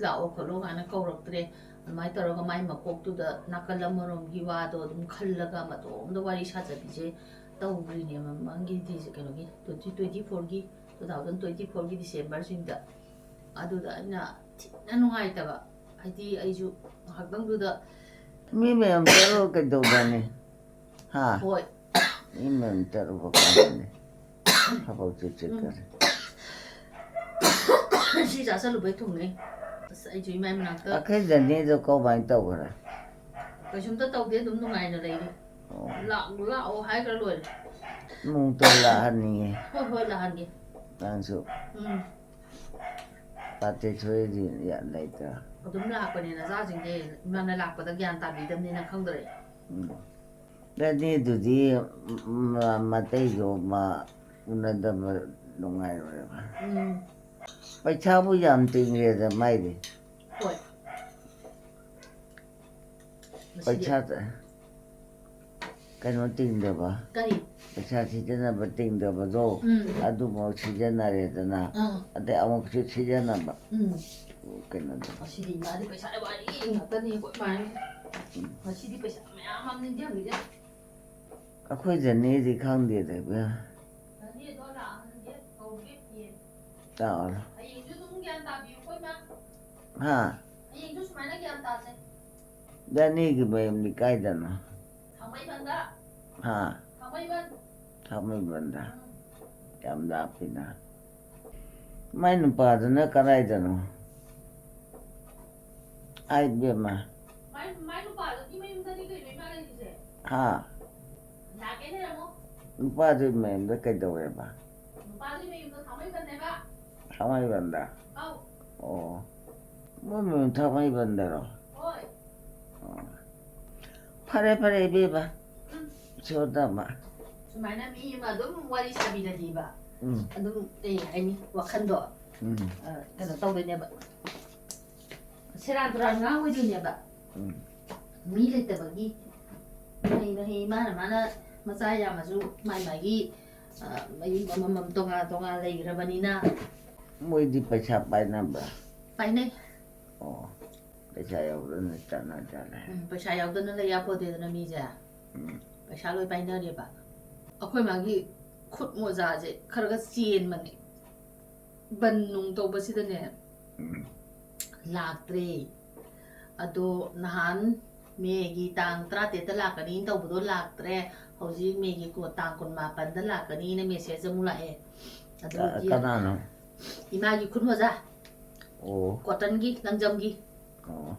"ꯂꯥꯛꯑꯣ ꯈꯣꯠꯂꯣ" ꯀꯥꯏꯅ ꯀꯧꯔꯛꯇ꯭ꯔꯦ꯫ ꯑꯗꯨꯃꯥꯏꯅ ꯇꯧꯔꯒ ꯃꯥꯏ ꯃꯀꯣꯛꯇꯨꯗ ꯅꯥꯀꯜ ꯑꯃꯔꯣꯝꯒꯤ ꯋꯥꯗꯣ ꯑꯗꯨꯝ ꯈꯜꯂꯒ ꯃꯇꯣꯝꯇ ꯋꯥꯔꯤ ꯁꯥꯖꯕꯤꯁꯦ ꯇꯧꯈ꯭ꯔꯤꯅꯦ ꯃꯃꯥꯡꯒꯤ ꯗꯤ-, ꯀꯩꯅꯣꯒꯤ twenty twenty fourꯒꯤ, two thousand twenty fourꯒꯤ Decemberꯁꯤꯡꯗ꯫ ꯑꯗꯨꯗ ꯑꯩꯅ ꯊꯤꯅ ꯅꯨꯡꯉꯥꯏꯇꯕ, ꯍꯥꯏꯗꯤ ꯑꯩꯁꯨ ꯉꯥꯏꯍꯥꯛꯇꯪꯗꯨꯗ ꯃꯤ ꯃꯌꯥꯝ ꯆꯠꯂꯒ ꯀꯩꯗꯧꯕꯅꯤ? ꯍꯥ? ꯍꯣꯏ꯫ ꯃꯤ ꯃꯌꯥꯝ ꯆꯠꯂꯨꯕ ꯀꯥꯟꯗꯅꯤ ꯊꯕꯛꯁꯦ ꯆꯤꯛꯀꯅꯤ꯫ ꯁꯤ ꯆꯥꯁꯜꯂꯨꯕꯩ ꯊꯨꯡꯅꯩ꯫ ꯑꯁ, ꯑꯩꯁꯨ ꯏꯃꯥꯏ ꯃꯅꯥꯛꯇ ꯑꯩꯈꯣꯏ ꯖꯔꯅꯤꯗꯣ ꯀꯃꯥꯏꯅ ꯇꯧꯈ꯭ꯔꯦ? ꯀꯩꯁꯨꯝꯇ ꯇꯧꯗꯦ, ꯑꯗꯨꯝ ꯅꯨꯡꯉꯥꯏꯅ ꯂꯩꯔꯤ꯫ ꯑꯣ꯫ ꯂꯥꯛ-, ꯂꯥꯛꯑꯣ ꯍꯥꯏꯈ꯭ꯔ ꯂꯣꯏꯔꯦ꯫ ꯅꯣꯡꯇ ꯂꯥꯛꯍꯟꯅꯤꯡꯉꯦ꯫ ꯍꯣꯏ, ꯍꯣꯏ, ꯂꯥꯛꯍꯟꯒꯦ꯫ ꯅꯪꯁꯨ ꯎꯝ꯫ ꯄꯥꯇꯦ ꯊꯣꯏꯗꯤ ꯌꯥ-, ꯂꯩꯇ꯭ꯔꯥ? ꯑꯗꯨꯝ ꯂꯥꯛꯄꯅꯦ ꯅꯆꯥꯁꯤꯡꯁꯦ, ꯏꯃꯥꯅ ꯂꯥꯛꯄꯗ ꯒ꯭ꯌꯥꯟ ꯇꯥꯕꯤꯗꯕꯅꯤꯅ ꯈꯪꯗ꯭ꯔꯦ꯫ ꯎꯝ꯫ ꯔꯥꯅꯤꯗꯨꯗꯤ ꯃ-, ꯃꯇꯩꯗꯣ ꯃ-, ꯎꯅꯗꯕ ꯅꯨꯡꯉꯥꯏꯔꯣꯏꯕ꯫ ꯎꯝ꯫ ꯄꯩꯁꯥꯕꯨ ꯌꯥꯝ ꯇꯤꯡꯈ꯭ꯔꯦꯗ ꯃꯥꯏꯗꯤ꯫ ꯍꯣꯏ꯫ ꯃꯁꯤꯗꯤ ꯄꯩꯁꯥ ꯀꯩꯅꯣ ꯇꯤꯡꯗꯕ꯫ ꯀꯔꯤ? ꯄꯩꯁꯥ ꯁꯤꯖꯤꯟꯅꯕ ꯇꯤꯡꯗꯕꯗꯣ, ꯎꯝ꯫ ꯑꯗꯨꯃꯛ ꯁꯤꯖꯤꯟꯅꯔꯦꯗꯅ꯫ ꯑꯥ꯫ ꯑꯗꯩ ꯑꯃꯨꯛꯁꯨ ꯁꯤꯖꯤꯟꯅꯕ꯫ ꯎꯝ꯫ ꯀꯩꯅꯣꯗꯣ꯫ ꯉꯁꯤꯗꯤ ꯏꯃꯥꯗꯤ ꯄꯩꯁꯥ ꯋꯥꯔꯤ ꯉꯥꯛꯇꯅꯤ ꯑꯩꯈꯣꯏ ꯏꯃꯥꯅ꯫ ꯎꯝ꯫ ꯉꯁꯤꯗꯤ ꯄꯩꯁꯥ ꯃꯌꯥꯝ ꯑꯃ ꯅꯤꯡꯁꯤꯡꯕꯤꯔꯦ꯫ ꯑꯩꯈꯣꯏ ꯖꯔꯅꯤꯗꯤ ꯈꯪꯗꯦꯗ ꯏꯕꯦꯝꯃ꯫ ꯖꯔꯅꯤꯗꯣ ꯂꯥꯛꯑꯝꯒꯦ, ꯀꯧꯒꯦ, ꯌꯦꯡ꯫ ꯂꯥꯛꯑꯣ꯫ ꯍꯌꯦꯡꯁꯨ ꯑꯗꯨꯝ ꯒ꯭ꯌꯥꯟ ꯇꯥꯕꯤꯌꯨꯀꯣ ꯏꯃꯥ꯫ ꯍꯥ? ꯍꯌꯦꯡꯁꯨ ꯁꯨꯃꯥꯏꯅ ꯒ꯭ꯌꯥꯟ ꯇꯥꯁꯦ꯫ ꯖꯔꯅꯤꯒꯤ ꯃꯌꯨꯝꯗꯤ ꯀꯥꯏꯗꯅꯣ? ꯊꯥꯡꯃꯩꯕꯟꯗ꯫ ꯍꯥ? ꯊꯥꯡꯃꯩꯕꯟ꯫ ꯊꯥꯡꯃꯩꯕꯟꯗ꯫ ꯎꯝ꯫ ꯌꯥꯝ ꯂꯥꯞꯄꯤꯅ꯫ ꯃꯥꯏ ꯅꯨꯄꯥꯗꯨꯅ ꯀꯗꯥꯏꯗꯅꯣ? ꯑꯥꯏ ꯏꯕꯦꯝꯃ꯫ ꯃꯥꯏ, ꯃꯥꯏ ꯅꯨꯄꯥꯗꯨꯒꯤ ꯃꯌꯨꯝꯗꯅꯤ ꯀꯩꯅꯣ ꯏꯃꯥ ꯂꯩꯔꯤꯁꯦ꯫ ꯍꯥ? ꯅꯨꯄꯥꯗꯨꯒꯤ ꯃꯌꯨꯝꯗ ꯀꯩꯗꯧꯋꯦꯕ? ꯅꯨꯄꯥꯗꯨꯒꯤ ꯃꯌꯨꯝꯗꯣ ꯊꯥꯡꯃꯩꯕꯟꯅꯦꯕ꯫ ꯊꯥꯡꯃꯩꯕꯟꯗ? ꯑꯧ꯫ ꯑꯣ꯫ ꯃꯣꯏ ꯃꯌꯨꯝ ꯊꯥꯡꯃꯩꯕꯟꯗꯔꯣ? ꯍꯣꯏ꯫ ꯑꯣ꯫ ꯐꯔꯦ, ꯐꯔꯦ, ꯏꯕꯦꯝꯃ꯫ ꯎꯝ꯫ ꯁꯣꯟꯗꯝꯃ꯫ ꯁꯨꯃꯥꯏꯅ ꯃꯤ ꯑꯃ ꯑꯗꯨꯝ ꯋꯥꯔꯤ ꯁꯥꯕꯤꯔꯗꯤꯕ꯫ ꯎꯝ꯫ ꯑꯗꯨꯝ ꯀꯩ ꯍꯥꯏꯅꯤ, ꯋꯥꯈꯟꯗꯣ, ꯎꯝ꯫ ꯑ, ꯀꯩꯅꯣ ꯇꯧꯗꯣꯏꯅꯦꯕ꯫ ꯁꯦꯔꯥꯟ ꯇꯨꯔꯥꯟ ꯉꯥꯡꯉꯣꯏꯗꯣꯏꯅꯦꯕ꯫ ꯎꯝ꯫ ꯃꯤ ꯂꯩꯇꯕꯒꯤ ꯃꯍꯩ ꯃꯍꯩ ꯃꯥꯅ ꯃꯥꯅ ꯃꯆꯥ ꯌꯥꯝꯃꯁꯨ ꯃꯥꯏ ꯃꯥꯒꯤ, ꯑ, ꯃꯌꯨꯝ ꯑꯃꯃꯝ ꯇꯣꯉꯥꯟ ꯇꯣꯉꯥꯟ ꯂꯩꯈ꯭ꯔꯕꯅꯤꯅ꯫ ꯃꯣꯏꯗꯤ ꯄꯩꯁꯥ ꯄꯥꯏꯅꯕ꯭ꯔꯥ? ꯄꯥꯏꯅꯩ꯫ ꯑꯣ, ꯄꯩꯁꯥ ꯌꯥꯎꯗꯅ ꯆꯠꯅ ꯆꯠꯂꯦ꯫ ꯎꯝ, ꯄꯩꯁꯥ ꯌꯥꯎꯗꯅ ꯂꯩ ꯌꯥꯄꯣꯠꯇꯦꯗꯅ ꯃꯤꯁꯦ꯫ ꯎꯝ꯫ ꯄꯩꯁꯥ ꯂꯣꯏ ꯄꯥꯏꯅꯔꯦꯕ꯫ ꯑꯩꯈꯣꯏ ꯃꯥꯒꯤ ꯈꯨꯠ ꯃꯣꯖꯥꯁꯦ ꯈꯔꯒ ꯆꯦꯟꯕꯅꯦ꯫ ꯕꯟ ꯅꯨꯡ ꯇꯧꯕꯁꯤꯗꯅꯦ, ꯎꯝ꯫ ꯂꯥꯛꯇ꯭ꯔꯦ꯫ ꯑꯗꯣ ꯅꯍꯥꯟ ꯃꯦꯒꯤ ꯇꯥꯡ ꯇꯔꯥꯇꯔꯦꯠꯇ ꯂꯥꯛꯀꯅꯤꯅ ꯇꯧꯕꯗꯣ ꯂꯥꯛꯇ꯭ꯔꯦ꯫ ꯍꯧꯖꯤꯛ ꯃꯦꯒꯤ ꯀꯣ-, ꯇꯥꯡ ꯀꯨꯟꯃꯥꯄꯟꯗ ꯂꯥꯛꯀꯅꯤꯅ ꯃꯦꯁꯦꯖ ꯑꯃꯨꯛ ꯂꯥꯛꯑꯦ꯫ ꯑꯗꯨꯒꯤ ꯀꯅꯥꯅꯣ? ꯏꯃꯥꯒꯤ ꯈꯨꯠ ꯃꯣꯖꯥ꯫ ꯑꯣ꯫ ꯀꯣꯇꯟꯒꯤ, ꯂꯪꯖꯝꯒꯤ꯫ ꯑꯣ꯫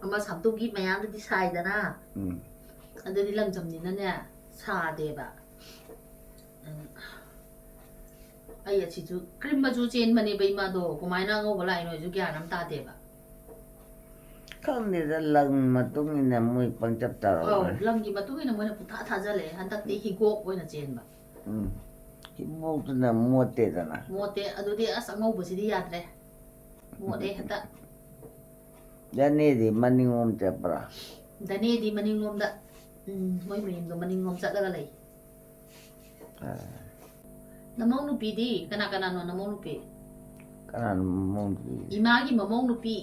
ꯑꯃ ꯁꯥꯝꯇꯨꯝꯒꯤ ꯃꯌꯥꯝꯗꯨꯗꯤ ꯁꯥꯏꯗꯅ꯫ ꯎꯝ꯫ ꯑꯗꯨꯗꯤ ꯂꯪꯖꯝꯅꯤꯅꯅꯦ, ꯁꯥꯗꯦꯕ꯫ ꯎꯝ꯫ ꯑꯩ ꯑꯁꯤꯁꯨ ꯀ꯭ꯔꯤꯝ ꯃꯆꯨ ꯆꯦꯟꯕꯅꯦꯕ ꯏꯃꯥꯗꯣ, ꯀꯃꯥꯏꯅ ꯑꯉꯧꯕ ꯂꯥꯛꯏꯅꯣ ꯑꯩꯁꯨ ꯒ꯭ꯌꯥꯟ ꯑꯃ ꯇꯥꯗꯦꯕ꯫ ꯈꯪꯗꯦꯗ, ꯂꯪ ꯃꯇꯨꯡ ꯏꯟꯅ ꯃꯣꯏ ꯄꯪꯆꯞ ꯑꯧ, ꯇꯧꯔꯕꯅꯤ꯫ ꯂꯪꯒꯤ ꯃꯇꯨꯡ ꯏꯟꯅ ꯃꯣꯏꯅ ꯄꯨꯡꯊꯥ ꯊꯥꯖꯜꯂꯦ꯫ ꯍꯟꯗꯛꯇꯤ ꯍꯤꯒꯣꯛ ꯑꯣꯏꯅ ꯆꯦꯟꯕ꯫ ꯎꯝ꯫ ꯍꯤꯒꯣꯛꯇꯨꯅ ꯃꯣꯠꯇꯦꯗꯅ꯫ ꯃꯣꯠꯇꯦ, ꯑꯗꯨꯗꯤ ꯑꯁ ꯑꯉꯧꯕꯁꯤꯗꯤ ꯌꯥꯗ꯭ꯔꯦ꯫ ꯃꯣꯠꯂꯦ ꯍꯦꯛꯇ꯫ ꯗꯅꯦꯗꯤ ꯃꯅꯤꯡꯂꯣꯝ ꯆꯠꯄ꯭ꯔꯥ? ꯗꯅꯦꯗꯤ ꯃꯅꯤꯡꯂꯣꯝꯗ, ꯎꯝ, ꯃꯣꯏ ꯃꯌꯨꯝꯗꯣ ꯃꯅꯤꯡꯂꯣꯝ ꯆꯠꯂꯒ ꯂꯩ꯫ ꯑꯥ꯫ ꯅꯃꯧ ꯅꯨꯄꯤꯗꯤ ꯀꯅꯥ ꯀꯅꯥꯅꯣ ꯅꯃꯧ ꯅꯨꯄꯤ? ꯀꯅꯥꯅꯣ ꯃꯃꯧ ꯅꯨꯄꯤ? ꯏꯃꯥꯒꯤ ꯃꯃꯧ ꯅꯨꯄꯤ꯫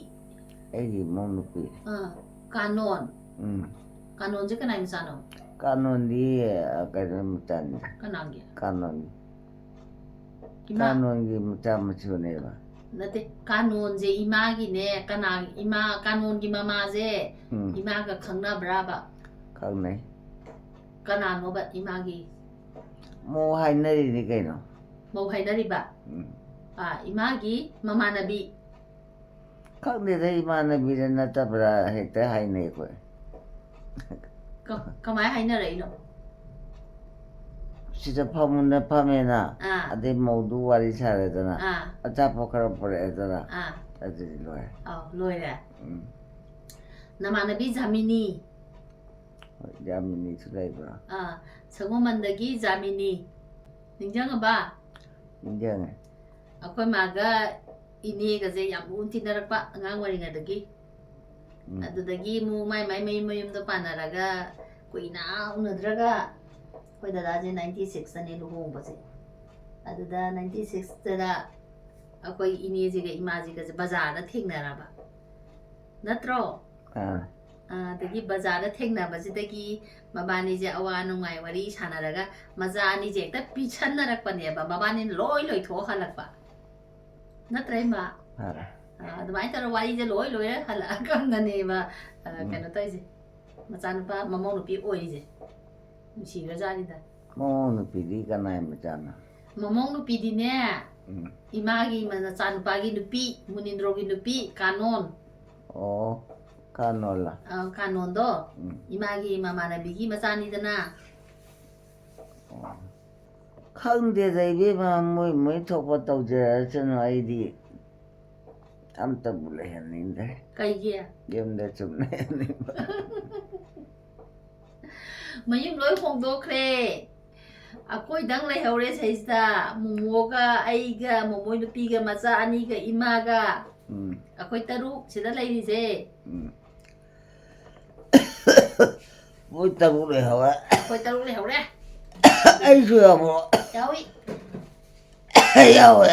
ꯑꯩꯒꯤ ꯃꯃꯧ ꯅꯨꯄꯤ꯫ ꯑꯥ, ꯀꯥꯅꯣꯟ꯫ ꯎꯝ꯫ ꯀꯥꯅꯣꯟꯁꯦ ꯀꯅꯥꯏ ꯃꯆꯥꯅꯣ? ꯀꯥꯅꯣꯟꯗꯤ, ꯑ, ꯀꯩꯅꯣ ꯃꯆꯥꯅꯤ꯫ ꯀꯅꯥꯒꯤ? ꯀꯥꯅꯣꯟ꯫ ꯏꯃꯥ꯫ ꯀꯥꯅꯣꯟꯒꯤ ꯃꯆꯥ ꯃꯁꯨꯅꯦꯕ꯫ ꯅꯠꯇꯦ, ꯀꯥꯅꯣꯟꯁꯦ ꯏꯃꯥꯒꯤꯅꯦ, ꯀꯅꯥ, ꯏꯃꯥ, ꯀꯥꯅꯣꯟꯒꯤ ꯃꯃꯥꯁꯦ ꯎꯝ꯫ ꯏꯃꯥꯒ ꯈꯪꯅꯕ꯭ꯔꯥꯕ? ꯈꯪꯅꯩ꯫ ꯀꯅꯥꯅꯣꯕ ꯏꯃꯥꯒꯤ? ꯃꯧ ꯍꯥꯏꯅꯔꯤꯅꯤ ꯀꯩꯅꯣ꯫ ꯃꯧ ꯍꯥꯏꯅꯔꯤꯕ? ꯎꯝ꯫ ꯑꯥ, ꯏꯃꯥꯒꯤ ꯃꯃꯥꯟꯅꯕꯤ꯫ ꯈꯪꯗꯦꯗ, ꯏꯃꯥꯟꯅꯕꯤꯔ ꯅꯠꯇꯕ꯭ꯔꯥ ꯍꯦꯛꯇ ꯍꯥꯏꯅꯩ ꯑꯩꯈꯣꯏ꯫ ꯀ-, ꯀꯃꯥꯏ ꯍꯥꯏꯅꯔꯛꯏꯅꯣ? ꯁꯤꯗ ꯐꯝꯃꯨꯅ ꯐꯝꯃꯦꯅ꯫ ꯑꯥ꯫ ꯑꯗꯩ ꯃꯧꯗꯨ ꯋꯥꯔꯤ ꯁꯥꯔꯦꯗꯅ꯫ ꯑꯥ꯫ ꯑꯆꯥꯄꯣꯠ ꯈꯔ ꯄꯨꯔꯛꯑꯦꯗꯅ꯫ ꯑꯥ꯫ ꯑꯗꯨꯗꯤ ꯂꯣꯏꯔꯦ꯫ ꯑꯧ, ꯂꯣꯏꯔꯦ꯫ ꯎꯝ꯫ ꯅꯃꯥꯟꯅꯕꯤ ꯖꯥꯃꯤꯅꯤ꯫ ꯍꯣꯏ, ꯌꯥꯃꯤꯅꯤꯁꯨ ꯂꯩꯕ꯭ꯔꯥ? ꯑꯥ, ꯁꯒꯣꯜꯕꯟꯗꯒꯤ ꯖꯥꯃꯤꯅꯤ꯫ ꯅꯤꯡꯁꯤꯡꯉꯕ? ꯅꯤꯡꯁꯤꯡꯉꯦ꯫ ꯑꯩꯈꯣꯏ ꯃꯥꯒ ꯏꯅꯦꯒꯁꯦ ꯌꯥꯝ ꯂꯨꯅ ꯇꯤꯟꯅꯔꯛꯄ ꯑꯉꯥꯡ ꯑꯣꯏꯔꯤꯉꯩꯗꯒꯤ꯫ ꯎꯝ꯫ ꯑꯗꯨꯗꯒꯤ ꯑꯃꯨꯛ ꯃꯥꯏ ꯃꯥꯏ ꯃꯌꯨꯝ ꯃꯌꯨꯝꯗ ꯄꯥꯟꯅꯔꯒ ꯀꯨꯏꯅ ꯎꯅꯗ꯭ꯔꯒ ꯑꯩꯈꯣꯏ ꯗꯗꯥꯁꯦ ꯅꯥꯏꯟꯇꯤ ꯁꯤꯛꯁꯇꯅꯦ ꯂꯨꯍꯣꯡꯕꯁꯦ꯫ ꯑꯗꯨꯗ ꯅꯥꯏꯟꯇꯤ ꯁꯤꯛꯁꯇꯗ ꯑꯩꯈꯣꯏ ꯏꯅꯦꯁꯤꯒ ꯏꯃꯥꯁꯤꯒꯁꯦ ꯕꯖꯥꯔꯗ ꯊꯦꯡꯅꯔꯕ꯫ ꯅꯠꯇ꯭ꯔꯣ? ꯑꯥ꯫ ꯑꯗꯒꯤ ꯕꯖꯥꯔꯗ ꯊꯦꯡꯅꯕꯁꯤꯗꯒꯤ ꯃꯕꯥꯅꯤꯁꯦ ꯑꯋꯥ ꯅꯨꯡꯉꯥꯏ ꯋꯥꯔꯤ ꯁꯥꯟꯅꯔꯒ ꯃꯆꯥ ꯑꯅꯤꯁꯦ ꯍꯦꯛꯇ ꯄꯤꯁꯟꯅꯔꯛꯄꯅꯦꯕ, ꯃꯕꯥꯅꯤꯅ ꯂꯣꯏ ꯂꯣꯏꯊꯣꯛꯍꯜꯂꯛꯄ꯫ ꯅꯠꯇ꯭ꯔ, ꯏꯃꯥ? ꯐꯔꯦ꯫ ꯑ, ꯑꯗꯨꯃꯥꯏꯅ ꯇꯧꯔ ꯋꯥꯔꯤꯁꯦ ꯂꯣꯏ ꯂꯣꯏꯔ ꯍꯜꯂꯛꯑꯀꯥꯟꯗꯅꯦꯕ, ꯑ, ꯎꯝ꯫ ꯀꯩꯅꯣ ꯇꯧꯔꯤꯁꯦ, ꯃꯆꯥꯅꯨꯄꯥ ꯃꯃꯧ ꯅꯨꯄꯤ ꯑꯣꯏꯔꯤꯁꯦ꯫ ꯅꯨꯡꯁꯤꯈ꯭ꯔꯖꯥꯠꯅꯤꯗ꯫ ꯃꯃꯧ ꯅꯨꯄꯤꯗꯤ ꯀꯅꯥꯏ ꯃꯆꯥꯅꯣ? ꯃꯃꯧ ꯅꯨꯄꯤꯗꯤꯅꯦ, ꯎꯝ꯫ ꯏꯃꯥꯒꯤ ꯃꯆꯥꯅꯨꯄꯥꯒꯤ ꯅꯨꯄꯤ, ꯃꯨꯅꯤꯟꯗ꯭ꯔꯣꯒꯤ ꯅꯨꯄꯤ, ꯀꯥꯅꯣꯟ꯫ ꯑꯣ, ꯀꯥꯅꯣꯂꯥ? ꯑ, ꯀꯥꯅꯣꯟꯗꯣ ꯎꯝ꯫ ꯏꯃꯥꯒꯤ ꯃꯃꯥꯟꯅꯕꯤꯒꯤ ꯃꯆꯥꯅꯤꯗꯅ꯫ ꯑꯣ꯫ ꯈꯪꯗꯦꯗ ꯏꯕꯦꯝꯃ, ꯃꯣꯏ ꯃꯣꯏ ꯊꯣꯛꯄ ꯇꯧꯖꯔꯁꯅꯨ, ꯑꯩꯗꯤ ꯑꯝꯇꯕꯨ ꯂꯩꯍꯟꯅꯤꯡꯗ꯭ꯔꯦ꯫ ꯀꯩꯒꯤ? ꯌꯨꯝꯗ ꯁꯨꯝ ꯂꯩꯍꯟꯅꯤꯡꯕ꯫ ꯃꯌꯨꯝ ꯂꯣꯏ ꯍꯣꯡꯗꯣꯛꯈ꯭ꯔꯦ꯫ ꯑꯩꯈꯣꯏꯗꯪ ꯂꯩꯍꯧꯔꯦ ꯁꯩꯁꯤꯗ, ꯃꯣꯃꯣꯒ ꯑꯩꯒ ꯃꯣꯃꯣꯏ ꯅꯨꯄꯤꯒ ꯃꯆꯥ ꯑꯅꯤꯒ ꯏꯃꯥꯒ꯫ ꯎꯝ꯫ ꯑꯩꯈꯣꯏ ꯇꯔꯨꯛ ꯁꯤꯗ ꯂꯩꯔꯤꯁꯦ꯫ ꯎꯝ꯫ ꯃꯣꯏ ꯇꯔꯨꯛ ꯂꯩꯍꯧꯔꯦ꯫ ꯑꯩꯈꯣꯏ ꯇꯔꯨꯛ ꯂꯩꯍꯧꯔꯦ꯫ ꯑꯩꯁꯨ ꯌꯥꯎꯕ꯭ꯔꯣ? ꯌꯥꯎꯏ꯫ ꯌꯥꯎꯋꯦ꯫